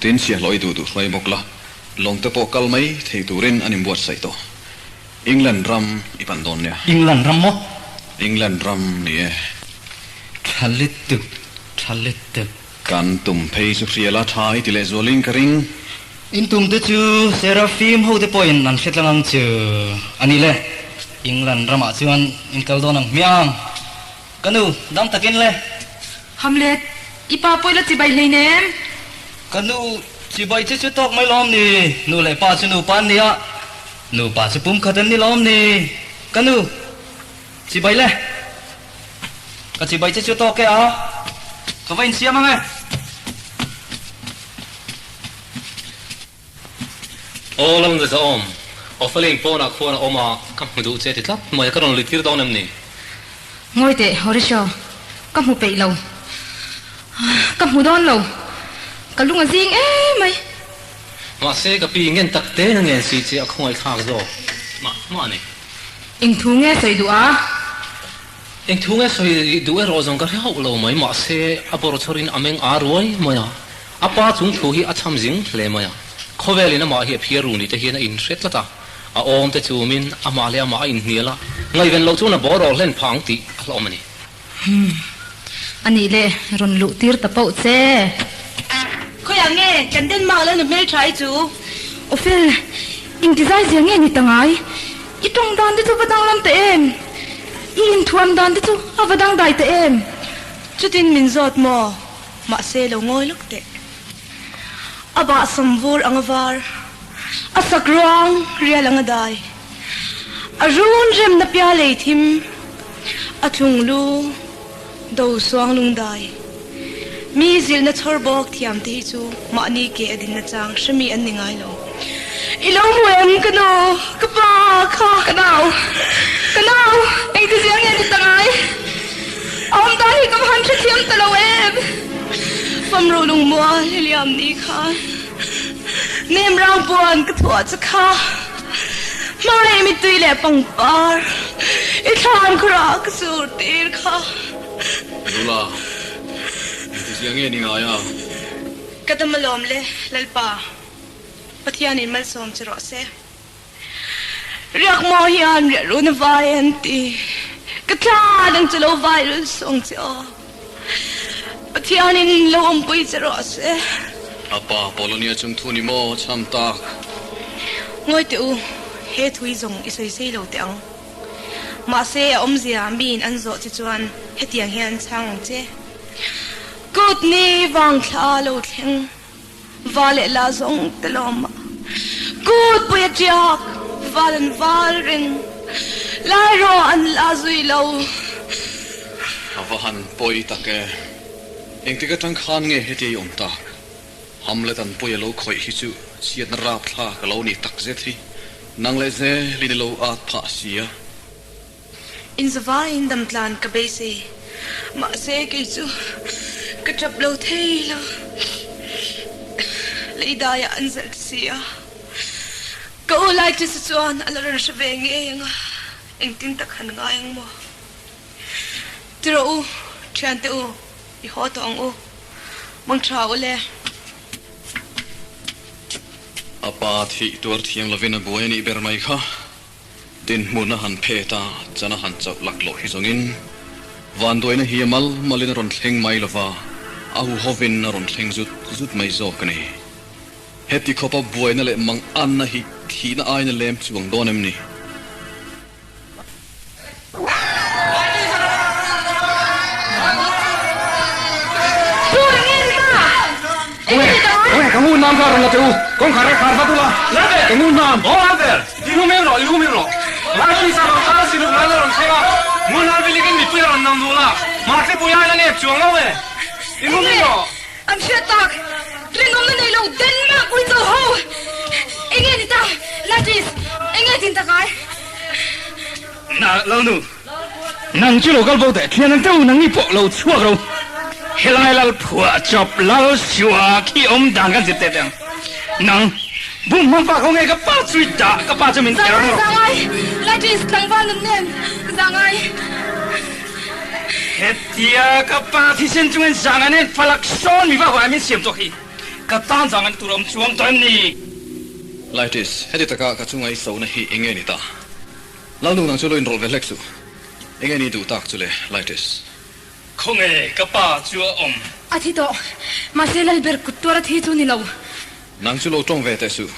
tin chhiahhlawh i duh duh hruai bawk la, lawng te pawh kal mai thei turin an inbuatsaih tawh. England ram i pan dawn nia. England ram maw? England ram ni e. Tha lutuk, tha lutuk. Kan tum phei chu hriala tha i ti leh zualin ka ring. In tum te chu Seraphim ho te pawhin an hre tlang ang chu a ni le. England ramah chuan in kal dawn ang hmiang. Ka nu, dam takin le. Hamlet, i pa pawh i la chibai hleinem. Ka nu, chibai che chu tawk mai lawm ni. Nu leh pa chu nupa an ni a, nupa chu pum khat an ni lawm ni. Ka nu, chibai le. Ka chibai che chu tawk e a, ka va insiam ang e. Aw Lalnza Zahawm, Ofeline pawnah khuan a awm a, ka hmu duh che ti tlat mai a, ka rawn luitir dawn em ni? Ngawi teh Horatio, ka hmu peih lo. Ka hmu dawn lo, ka lung a zing emai. Mahse ka pi ngen tak te na ngen si che a khawngaihthlak zawk mah mah a ni. Eng thu nge sawi duh a? Eng thu nge sawi duh erawh zawng ka hre hauh lo mai, mahse a bawr chawrin a meng â ruai mai a, a pa chung thu hi a cham zing hle mai a, khawvelin amah hi a phiar ru ni te hian a inhre tlat a, a awm te chumin amah leh amah a inhnial a, ngaihven loh chuan a bawr awh hlen phah ang tih a hlawm a ni. Humm. Anih leh rawn luh tir ta pauh che. Khawiah nge kan Denmark lal nu hmeltha i chu? Awfel, intizai zia nge ni ta ngai? I tawng dan te chu va danglam ta em? I inthuam dan te chu a va dangdai ta em? Chutin min zawt maw? Mahse lo ngawi lawk teh. A bah sawmvur ang a var, a sak ruang rial ang a dai. A run remna pia lei thim, a tlung lu do suang lung dai. Mi zilhna chhawr bawk thiam te hi chu mahni ke a dinna chang hremi an ni ngai lo. I lo hmu em ka nu, ka pa kha. Ka nau, ka nau, engti zia nge ni ta ngai? A awm dan hi ka va han hrethiam ta lo em? Famru lungmual i liam ni khan nem rang puan ka thuah che kha. Hmai mittui leh pangpar i thlan khawrah ka sur tir kha. Nula, engti zia nge ni ngai a? Ka dam alawm le, Lalpa, Pathianin malsawm che rawh se. Riak maw hian riah run a vai an ti. Ka thla dang chu lo vai lul sawng che aw. Pathianin lo awmpui che rawh se. A pa Polonia chung thu ni maw chham tak. Ngawi teh u, he thui zawng i sawi sei lo teh ang. Mahse a awmzia miin an zawh che chuan hetiang hian an chhang ang che. Kut ni vang thla lo thleng. Va leh la zawng te lawm a kut pui a tiak val an val reng lai rawh an la zui lo. A va han pawi tak e. Engtik atang khan nge heti i awm tak? Hamlet an pawi a lo khawih hi chu chhiatna rapthlak a lo ni tak zet hi. Nang leh zelin i lo at phah si a. Inzavaiin damtlan ka beisei, mahse kei chu ka tap lo thei lo. Leidaiah an zalh ta si a, ka u Laitisa chuan a la rawn hre ve ngei ang a, engtin tak han ngai ang maw? Ti rawh u, thiante u, i haw tawh ang u, mang tha u le. A pa thih tuar thiam lovin a buai a nih ber mai kha. Dinhmun a han phet a, chan a han chauh laklawh hi zawngin vanduaina hi a mal malin a rawn thleng mai lova, a huhovin a rawn thleng zut zut mai zawk a ni. Heti khawpa buaina leh manganna hi thihna aiin a lem chuang dawn em ni? Ka ngun nam kha rawn la che u, kawngkhar a khar vat ula, ka ngun nam. I lu meng rawh, i lu meng rawh. Lai tisa rawn kal si ruk lai la rawn thleng a, ngun hal vilik in mipui a rawn nang dul a, mahse pui aiin a nep chuang lo e. I lu meng rawh. An hriat tak, rinawmna nei lo Denmark pui cho ho. Enge ni ta, Latis, enge tin tak ai? Na, Lalnu, nang chu lo kal bo teh, thian ang teuh nang ni pawh lo chhuak ro. Helai lal phuah chawp lal sua khi awm dan kan zir teh teh ang. Nang, bum hmang pa kho nge ka pa chu i dah, ka pa chu min er rawh. Zangai, Latis tlangval nun nen, zangai. Hetia ka pa thisen chungin zangai nen falak sawn mi va huai min siam tawh hi, ka tan zangai na tur a awm chuang tawh em ni? Latis, heti taka ka chunga i sona hi enge ni ta? Lalnu nang chu lo inrawlh ve hlek suh. Enge ni duh tak chu le, Latis? Khawnge ka pa chu a awm? A thi tawh. Mahse Lalber kut tuar a thi chu ni lo. Nang chu lo tawng ve teh suh.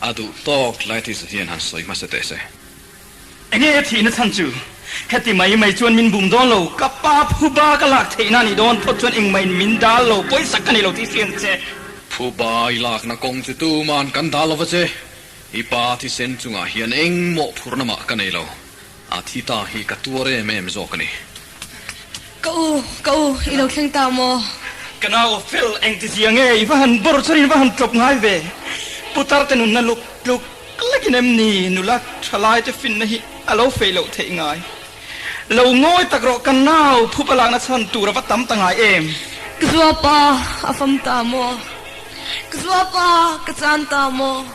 A duh tawk Latis hian han sawi hmasa teh se. Enge a thihna chhan chu? Heti mai mai chuan min bum dawn lo. Ka pa phuba ka lak theihna a nih dawn phawt chuan engmah in min dal lo, pawisa ka nei lo tih hriat che. Phuba i lakna kawng chu tuman kan dal lo va che. I pa thisen chungah hian engmawh phurna mah ka nei lo. A thi ta hi ka tuar em em zawk a ni. Ka u, ka u, i lo thleng ta maw? Ka nau fel eng ti zia nge i va han bawr chuan in va han tlawp ngai ve. Putar te nunna luk tluk lekin em ni nula thalai te finna hi a lo fei loh theih ngai. Lo ngawi tak rawh ka nau phup a lakna chhan tur a va tam ta ngai em. Ka zuapa a fam ta maw? Ka zuapa ka chan ta maw?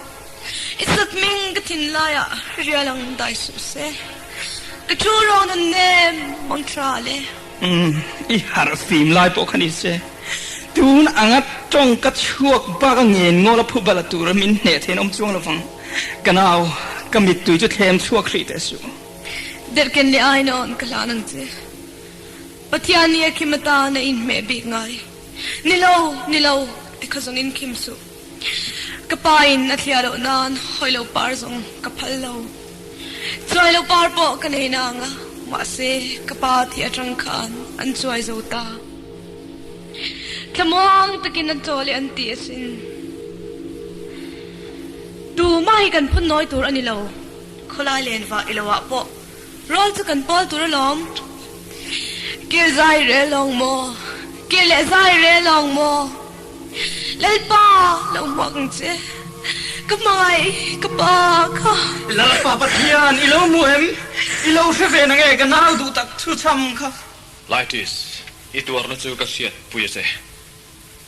I sat ming ka thinlaiah rial ang dai suh se. Ka thu rawn an nem mang tha le. Umm, i harh fim lai pawh kha ni se. Tun anga tawng ka chhuak bak a ngen ngawl a phu bal a tur min hneh thein awm chuang lovang. Ka nau, ka mittui chu thlem chhuak hrih teh suh. Derhken leh ainawn ka hlan ang che. Pathian hi a khim atan a inhmeh bik ngai. Ni lo, ni lo, tikha zawng in khim suh. Ka pa in a thliah loh nan hawi lo par zawng ka phal lo. Chuai lo par pawh ka nei nang a, mahse ka pa thih atang khan an chuai zo ta. Thlamuang takin an chawl i an ti asin. Tumah hi kan phun nawi tur a ni lo, khawlai len vah i lo ah pawh rawl chu kan pawl tur alawm. Kir zai rel lawng maw? Kir leh zai rel lawng maw? Lalpa, lo hmuak ang che. Ka hmangaih, ka pa kha. Lalpa Pathian, i lo hmu em? I lo hre ve na nge ka nau duh tak thu cham kha? Laitis, i tuarna chu ka hriat pui a che.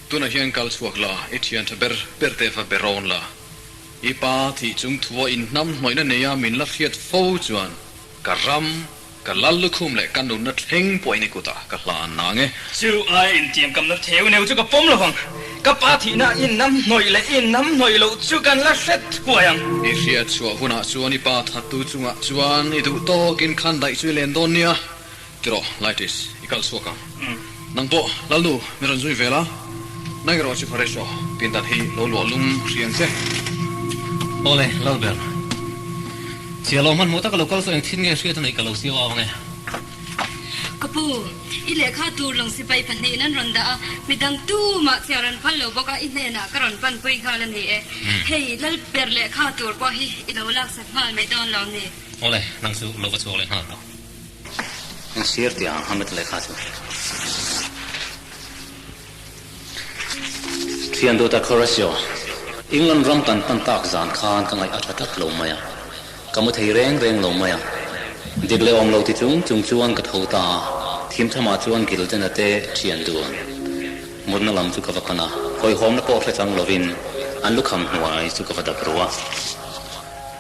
Tunah hian kal chhuak la, i thian tha ber ber te va be rawn la. I pa thih chung thua inhnam hnawihna neia min la hriat fo chuan ka ram, Ka lal lukhum leh ka nunna thleng pawhin i kutah ka hla an nang e. Chu ai intiamkamna theu neu chu ka pawm lovang. Ka pa thihna innam hnawih leh innam hnawih loh chu kan la hret thuai ang. I hriat chhuah hunah chuan i pa thattu chungah chuan i duh tawkin khan daih chu i len dawn nia. Tirawh, Laitis, i kal chhuak ang. Nang pawh, Lalnu, mi rawn zui vel a. Nang erawh chu Horatio, pindan hi lo luah lum hriang che. Awle, Lalber. Chhia lo hmanhmawh taka lo kal chu eng thin nge hriat a neih ka lo siau au ange. Ka pu, i lehkha tur lawng sipai pahnihin an rawn dah a, midang tumah chhiar an phal lo bawk a, i hnenah ka rawn panpui nghal a ni e. Hei, Lalber lehkha tur pawh hi i lo laksak nghal mai dawn lo ni. Awle, nang chu lo va chhuak leh nghal tawh. Eng sir tih ang Hamlet lehkha chu. Thian duh tak Horatio, England ram kan pan tak zan khan ka ngaih a tha tlat lo mai a, ka mu thei reng reng lo mai a. Dik leh awm lo ti chung chung chuan ka tho ta a, thim thamah chuan Gildena te thian dun mutna lam chu ka va pan a, hawihhawmna pawh hre chang lovin an lukham hnuai chu ka va dap ru a.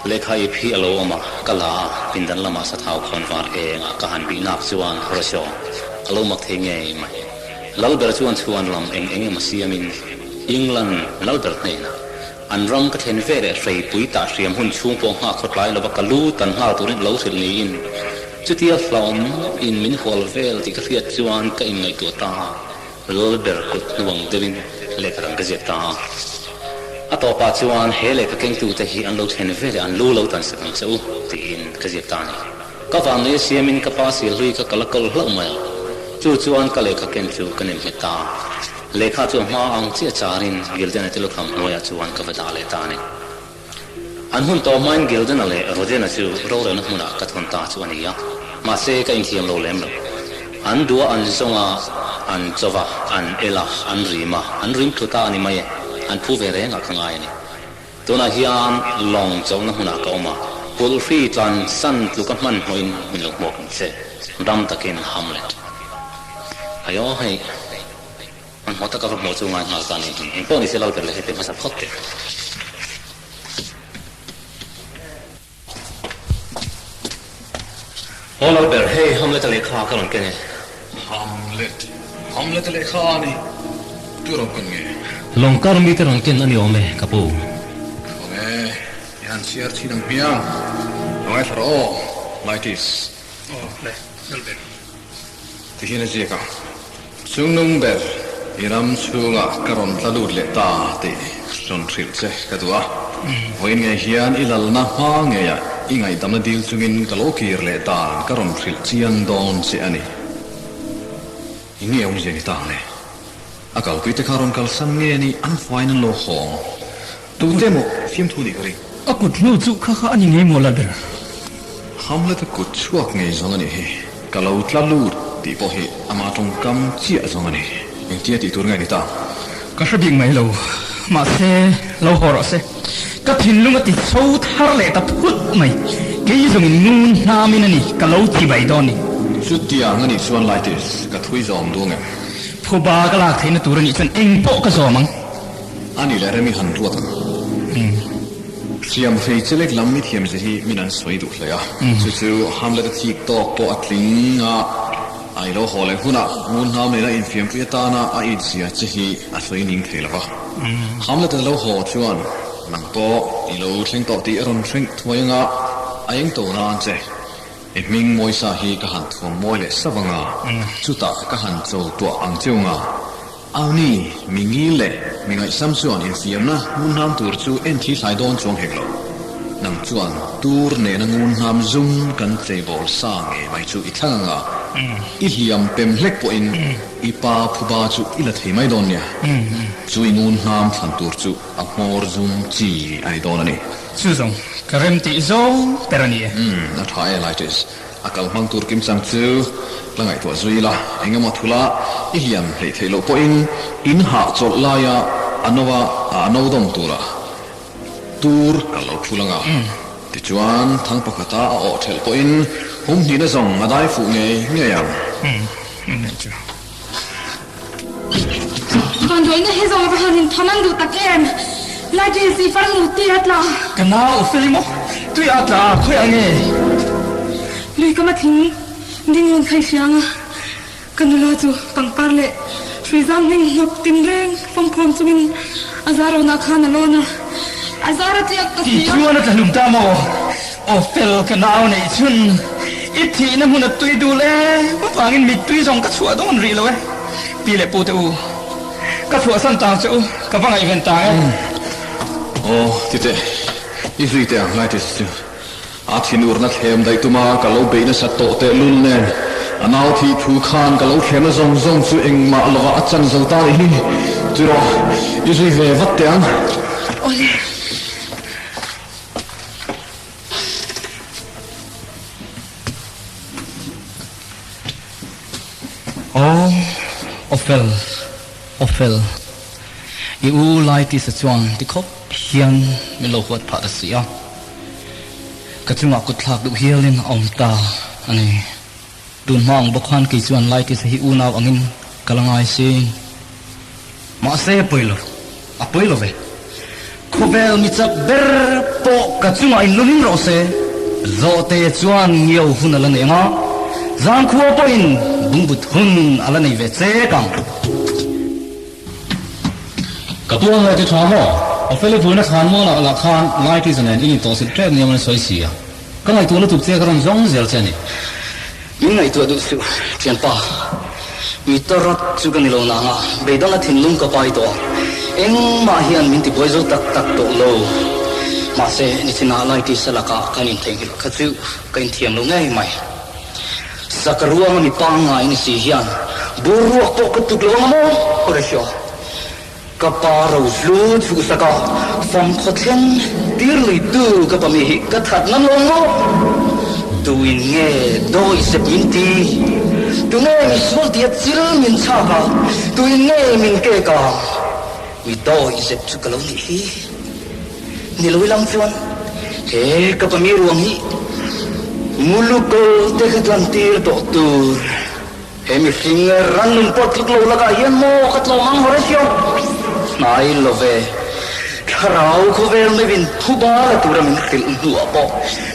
Lehkha ip hi a lo awm a, ka la a, pindan lamah sathau khawn var eng a ka han bih nak chuan Horatio a lo mak thei ngei mai. Lalber chuan chhuan lam eng eng emaw siamin England Lalber hnenah an ram ka thlen ve leh hreipui tah hriam hun chhung pawh nghak khaw tlai lova ka lu tan nghal turin a lo hrilh niin chutia hlauhawm in min hual vel tih ka hriat chuan ka inngaihtuah ta a. Lalber kut hnuang deuhin lehkha dang ka ziak ta a. A tawpah chuan he lehkha kengtute hi an lo thlen ve leh an lu lo tan sak ang che u tiin ka ziak ta a ni. Ka vanlei a siamin ka pa sil hlui kha ka la kawl hlauh mai a. Chu chuan ka lehkha ken chu ka nem nghet ta a. Lehkha chu a hma ang chiah charin Gildena te lukham hnuaiah chuan ka va dah leh ta a ni. An hun tawh hmain Gildena leh Rodena chu rorelna hmunah ka thawn ta chu a ni a, mahse ka inthiam lo lem lo. An duh a an zawng a, an chaw va, an el a, an rim a, an rim thlu ta a ni mai e, an phu ve rengah ka ngai a ni. Tunah hian lawng chawlhna hmunah ka awm a, pulh hri tlan san tluka hmanhmawhin min lo hmuak ang che, dam takin Hamlet. Aiaw hei. Hmanhmawh taka va hmuh chu ngai nghal ta ni. Eng pawh ni se Lalber leh hei pe hmasa phawt teh. Aw Lalber, hei Hamlet-a lehkha ka rawn ken e. Hamlet, Hamlet-a lehkha a ni. Tu rawn ken nge? Lawngkar mite rawn ken a ni awm e, ka pu. Awm e, i han chhiar thin ang hmiang. Lo ngaithla rawh aw, Laitis. Aw le, Lalber. Ti hian a ziak a, Chungnung ber, i ram chhungah ka rawn tla lut leh ta tih rawn hrilh che ka duh a. Vawiin ngei hian i lalna hma ngeiah i ngaihdamna dil chungin ka lo kir leh dan ka rawn hrilh chiang dawn che a ni. I nge awmzia ni ta le? A kalpui te kha rawn kalsan nge ni an faiin an lo hawng? Tute maw fiamthu nih ka ring? A kut hnu chu kha kha a ni ngei maw Lalber? Hamlet a kut chhuak ngei zawng a nih hi. Ka lo tla lut tih pawh hi ama tawngkam chiah zawng a ni. Engtia tih tur nge ni ta? Ka hre bik mai lo. Mahse, lo haw rawh se. Ka thinlung a ti chho thar leh ta phut mai. Kei zawngin ngun hnamin a ni, ka lo ti mai dawn ni. Chutiang a nih chuan Laitis, ka thui zawm duang em? Phuba ka lak theihna tur a nih chuan eng pawh ka zawm ang. A nih leh rem i han ruat ang. Hriam hrei chelek lam mi thiam ze hi min an sawi duh hle a. Chu chu Hamlet a thik tawk pawh a tling a, a i lo haw leh hunah ngun hnam nena infiampui atana a inzia che hi a sawi ning thei lo va. Hamlet a lo haw chuan nang pawh i lo thleng tawh tih a rawn hreng thuai anga a eng to nan che. I hming mawisa hi ka han thuam mawi leh sap anga, chutah ka han cho tuah ang cheu nga. Auni, mi ngil leh mi ngaihsam chuan infiamna ngunhnam tur chu en thi thlai dawn chuang hek lo. Nang chuan tur nena ngunhnam zum kan cheibawl sa ngei mai chu i thlang anga, i hliam pem hlek pawhin i pa phuba chu i la thei mai dawn nia. Chu i ngunhnam thlan tur chu a hmawr zum chi a ni dawn a ni. Chu zawng ka rem tih zawng ber a ni e. Umm, a tha e Laitis. A kal hmang tur kim chang chu la ngaihtuah zui ila, eng emaw thula i hliam hleih theih loh pawhin in hah chawlh laia a no a a no dawm tura tur kan lo phul ang a. Tichuan, thang pakhata a awh thelh pawhin hum hnihna zawng a dai fuh ngei ngei ang. Vanduaina hi zawng va han intham an duh tak em? Laidin si far nu tui a tla. Ka nau fel maw? Tui a tla a, khawiah nge? Lui ka ma thing ding rawn khai hriang a, ka nula chu pangpar leh hrui zam hming hnawk tin reng fawmkhawm chungin a zar rawnah khan a lawn a, a zar a tliak ta si a. Tichuan a tla hlum ta maw? Aw fel ka nau neih chhun, i thihna hmun a tui dul e, vangin mittui zawng ka chhuah dawn rih lo e. Pi leh pu te u, ka chhuahsan tang che u, ka va ngaihven ta e. Aw titeh, i zui teh ang lai tih chu a thinurna thlem daih tuma ka lo beih nasa tawh tehlul nen a nau thih thu khan ka lo thlemna zawng zawng chu engmah lovah a chan zo ta nih hi. Tiraw, i zui ve vat teh ang. Awle. Aw, aw fel, aw fel. I u lai tisa chuan ti khawp hian min lo huat phah ta si a. Ka chungah kut thlak duh hialin a awm ta a ni. Tun hma ang bawk khan kei chuan lai tisa hi unau angin ka la ngai si. Mahse a pawi lo, a pawi lo ve. Khawvel mi chak ber pawh ka chungah inlum rawh se. Zawhte chuan ngiau hun a la nei ang a, zangkhua pawhin bungbut hun a la nei ve chek ang. Ka pu ang lai ti tha maw? Opheli vuina thlan mualah lah khan lai ti zanen in intawhsilh tep nia mawn sawi si a. Ka ngaihtuah lutuk che ka rawn zawng zel che a ni. Min ngaihtuah duh suh, thianpa. Mi tarat chu ka ni lo nang a, beidawna thinlung ka pai tawh a. Engmah hian min tibuai zo tak tak tawh lo. Mahse, nichinah lai tisa lakah kan intheihnghilh kha chu ka inthiam lo ngei mai. Saka ruanga mi pangngai ni si hian bur ruak pawh ka tuk lo ang a maw? Horatio. Ka pa ro hlu chhuhsak a, fam khawthleng tir lui tu ka pa mi hi ka that ngam lo ang maw? Tuin nge dawi sep min ti? Tu nge mi sual tia chil min chhak a, tuin nge min kek a? Mi dawi zep chu ka lo nih hi. Ni lo ilang chuan he ka pa mi ruang hi Mulukal te ka tlan tir tawh tur. He mihring rannun pawh tluk lo lakah hian maw ka tlawm ang Horatio? Hnai lo ve. Thlarau khawvel meuhin thuba la tura min hrilh hnuah pawh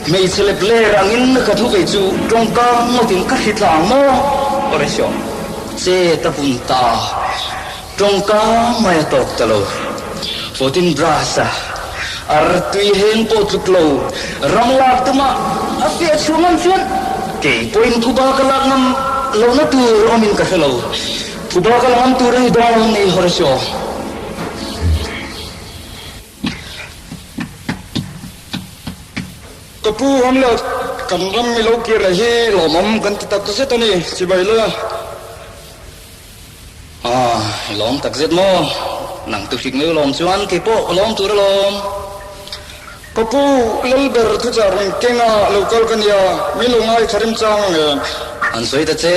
hmeichhe lep ler angin ka thu vei chu tawngka ngawtin ka hri tlang maw Horatio? Che ta hun ta. Tawngka mai a tawk ta lo. 14 brass a artui heng pawh tluk lo ram lak tuma a fiah chhuah ngam chuan kei pawhin phuba ka lak ngam lohna tur awmin ka hre lo. Phuba ka la ngam tur a ni dawn ni Horatio. Ka pu Hamlet, kan ram i lo kir leh hi lawmawm kan ti tak zet a ni, chibai la. Ah, i lawm tak zet maw? Nang tu hrik mai u lawm chuan kei pawh ka lawm tur alawm. Ka pu, Lalber thuchah rawn kenga lo kal ka nia, min lo ngai tha rem chang ang em? An sawi ta che,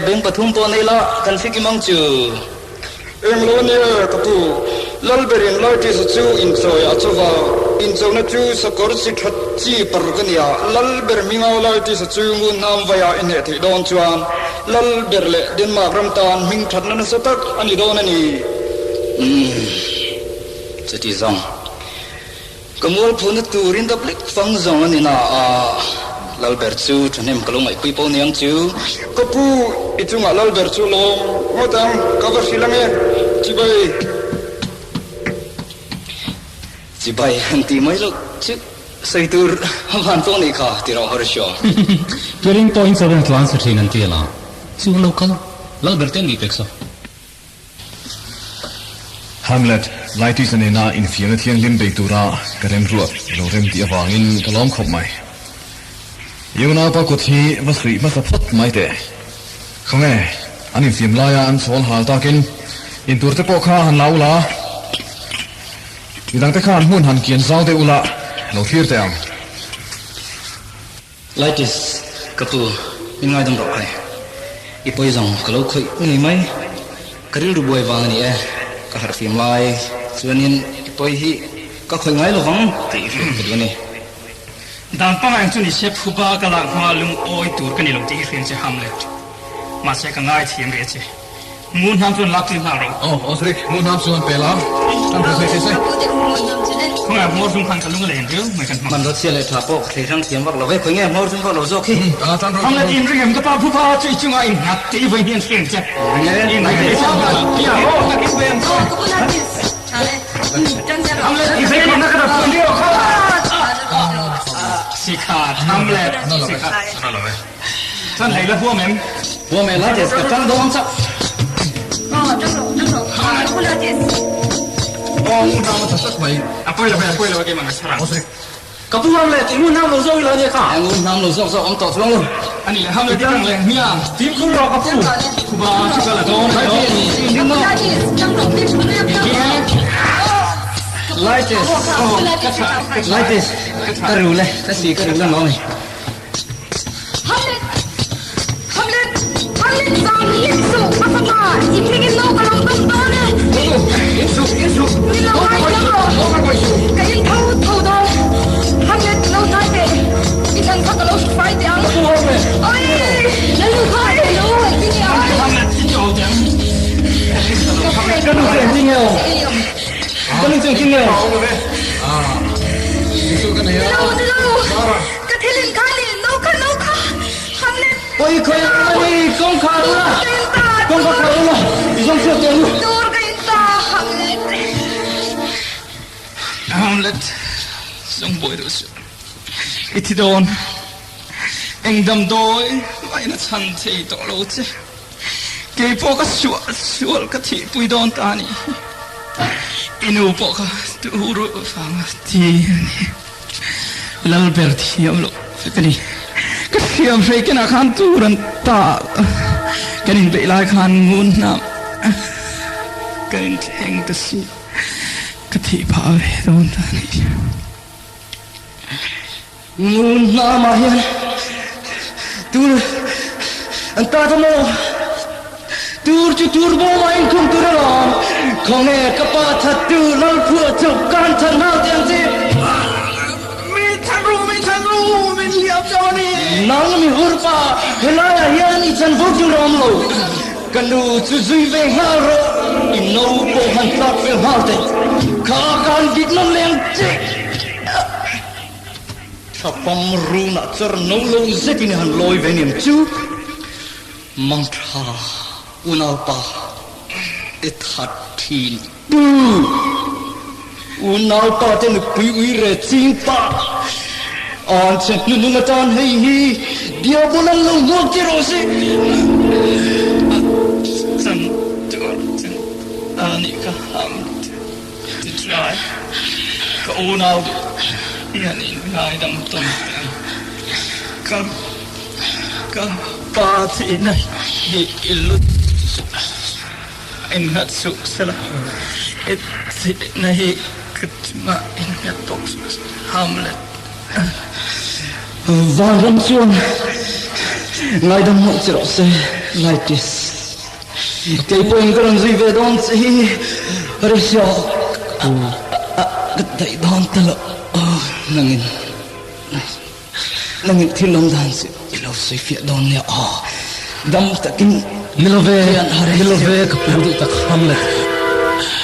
beng pathum pawh nei la, kan hrik im ang chu. Eng lo nia ka pu, Lalberin Laitisa chu inchawi a chauh a, inchawhna chu sakawr chi that chi par ka nia, Lalber hminga Laitisa chu ngun hnam vaia i hneh theih dawn chuan Lalber leh Denmark ram tan hming thatna nasa tak a ni dawn a ni. Umm, chuti zawng ka mualphuna turin dap lek fang zawng a ni na a, Lalber chu thahnem ka lo ngaihpui pawh niang chu. Ka pu, i chungah Lalber chu lawm ngawt ang, ka va hrilh ang e, chibai. Chibai han tih mai loh chu. Sawi tur a van tawh nih kha ti rawh Horatio. Tuaring pawhin chaw tlan sa thin an ti a la, chu an lo kal lal ber te an nih pek sa. Hamlet, Laitisa nena infiamna thianghlim bei tura ka remruat lo rem tih avangin ka lawm khawp mai. I unaupa kut hi va suih hmasa phawt mai teh. Khawnge, an infiam laia an chawl hal takin intur te pawh kha han la ula, midangte khan hmun han kian zau deuh ula lo thlir teh ang. Laitis, ka pu, min ngaidam rawh khai. I pawi zawng ka lo khawih ngei mai. Ka rilru buai vang a ni e, ka harhfim lai chuanin i pawi hi ka khawih ngai lovang tih i hriat ka duh a ni. Dan pangai ang chu ni se phuba ka lak hma lungawi tur ka ni lo tih hi hriang che Hamlet. Mahse ka ngaithiam rih a che. Ngun hnam chuan lak tir nghal rawh. Aw, Osric, ngun hnam chuan pe la, kan hre thei thei se. Khawngaih hmawr chung khan ka lung a len riau mai kan hmang. Hman rawt chhia leh tha pawh ka thlei hrang thiam vak lo ve, khawi nge hmawr chung vak lo zawk hi. Ka tan rawh. Hamlet in ring em ka pa phupa chu i chungah in nghat tih i vawi hnian hriang che. Ring e, In ring e. Hamlet i zei na ka rak phun riau kha. Sikhat Hamlet sikhat. Chuan lei la huam em? Huam e, Lates, ka tang dawn chauh. Aw, ngun hnam a tha tlat mai. A pawi lo ve, a pawi lo a keimah ka chhar ang. Ka pu Hamlet, i ngun hnam lo zawk ila nia kha. Ngun hnam lo zawk zawk awm tawh chuang lo. A nih leh Hamlet i tang leh hmiah ang. Fimkhur rawh ka pu. Khuba chu ka la dawn a ni. Lates, Lates, ka ru le, ka si ka ru le maw ni. Hamlet! Hamlet! Hamlet zang in suh ka fapa i hmingin no ka lo dawm dawn e. In suh, in suh. Min lo ngai thiam rawh. Ka in tho tho dawn. Hamlet lo hnai teh. I thlan kha ka lo hru fai teh ang. Oi! Lalu kha a lo engtin nge ang? Hamlet i chawl teh ang. Ka nu chu engtin nge aw? Ka nu chu engtin nge aw? Ni lo, ni lo. Ka thil in kha ni, no kha, no kha, Hamlet. Pawi khawi ang a ni, kawngkhar ula, kawngka khar ula, i zawng chhuak teh ang u. Tur ka in ta, Hamlet. Hamlet, zawng buai duh suh, i thi dawn, eng damdawi mahin a chhan thei tawh lo che, kei pawh ka suah sual ka thihpui dawn ta a nih hi, i nu pawh kha tur vanga thi a ni. Lalber thiam loh vek a ni. Ka hriam hrei kenah khan tur an ta a, kan inbeih lai khan ngun hnam kan inthleng ta si, ka thih phah ve dawn ta a ni. Ngun hnamah hian tur an ta ta maw? Tur chu tur bawmah inkhung tur alawm. Khawnge ka pa thattu Lalphuah chu ka han that nghal teh ang che. Min chhan ru, min chhan ru, min hliam chauh a ni. Nang mi hur pa, helaiah hian i chhan vur tur a awm lo. Ka nu chu zui ve nghal rawh, i no pawh han tlak fel nghal teh. Kha ka han vit nawn leh ang che. Thlapam runah char no lo zetin i han lawi ve niam chu. Mangtha unaupa i that thin tu. Unaupa te nupui ui re ching pa. An che hnunung atan hei hi Diabol an lo hmuak che rawh se. Chan tur chan a nih ka ham ti trai. Ka unau duh hian in ngaidam tawn teh ang. Ka. Ka pa thihna hi i lut in nghat suh sela, i thihna hi ka chungah in nghat bawk suh se, Hamlet. Vanram chuan ngaidam hmuh che rawh se, Laetis. Kei pawhin ka rawn zui ve dawn che hi, Horatio, ka daih dawn ta lo nangin. Nangin thil awm dan chu i lo sawi fiah dawn nia aw. Dam takin Ni lo ve, ni lo ve ka pu duh tak Hamlet.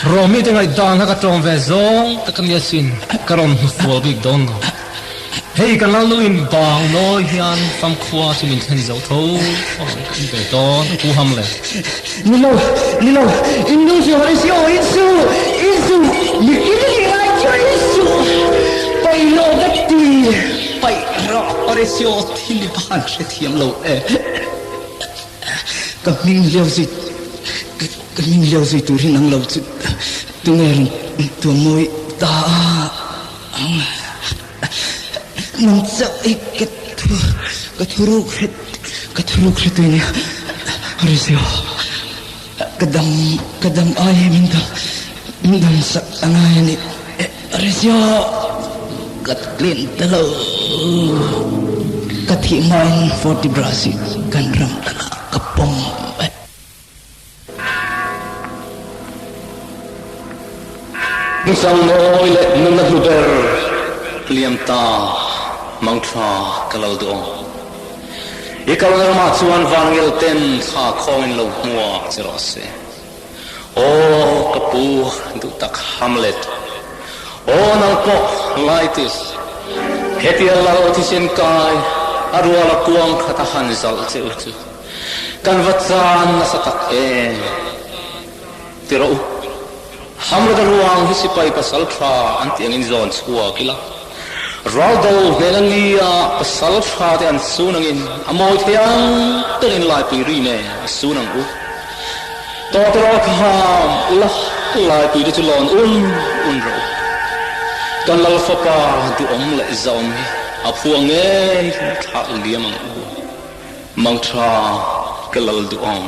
Rawmi te ngaihdan kha ka tawng ve zawng tak a nia sin, ka rawn hmu fual bik dawn lo. Hei kan lalnu in bang nawi hian famkhua chu min thlen zo tho alawm ka in ve dawn a pu Hamlet. Ni lo, ni lo, in nu chu Horatio, in su, in su, mi in ngai chu in su, pailo ka ti. Paih rawh Horatio thil i van hrethiam lo e. Ka hming liau zui ka hming liau zui tur hi nang lo chu tunge rawn tuam mawi ta ang. Nang chauh hi ka thu ka thuruk hre ka thuruk hretu i nia Horatio. Ka dam ka dam ai hi min dam min dam sak a ngai a ni. Horatio ka tlin ta lo. Ka thih hmain Forty Brass hi kan ram takah ka pawm e. Hmusang mawi leh nunna hlu ber liam ta mangtha ka lo duh ang. I kalna ramah chuan Vangel ten thla khawngin lo hmuak che rawh se. Aw ka pu duh tak Hamlet. Aw nang pawh Laetus. Hetia lal thisen kai a ruala kuang khat a han zalh che u chu kan va chan nasa tak em. Ti rawh u. Hamlet a ruang hi sipai pasal tha an tih angin zawn chhuak ila. Raldo hnena lia pasal tha te an sun angin a mawi thei ang takin laipui ri nen a sun ang u. Tawtawrawl kha ham ula laipui te chu lawn un un rawh u. Kan lal fapa duhawm leh zaawm hi a phuah ngei thlah liam ang u. Mangtha ka lal duhawm.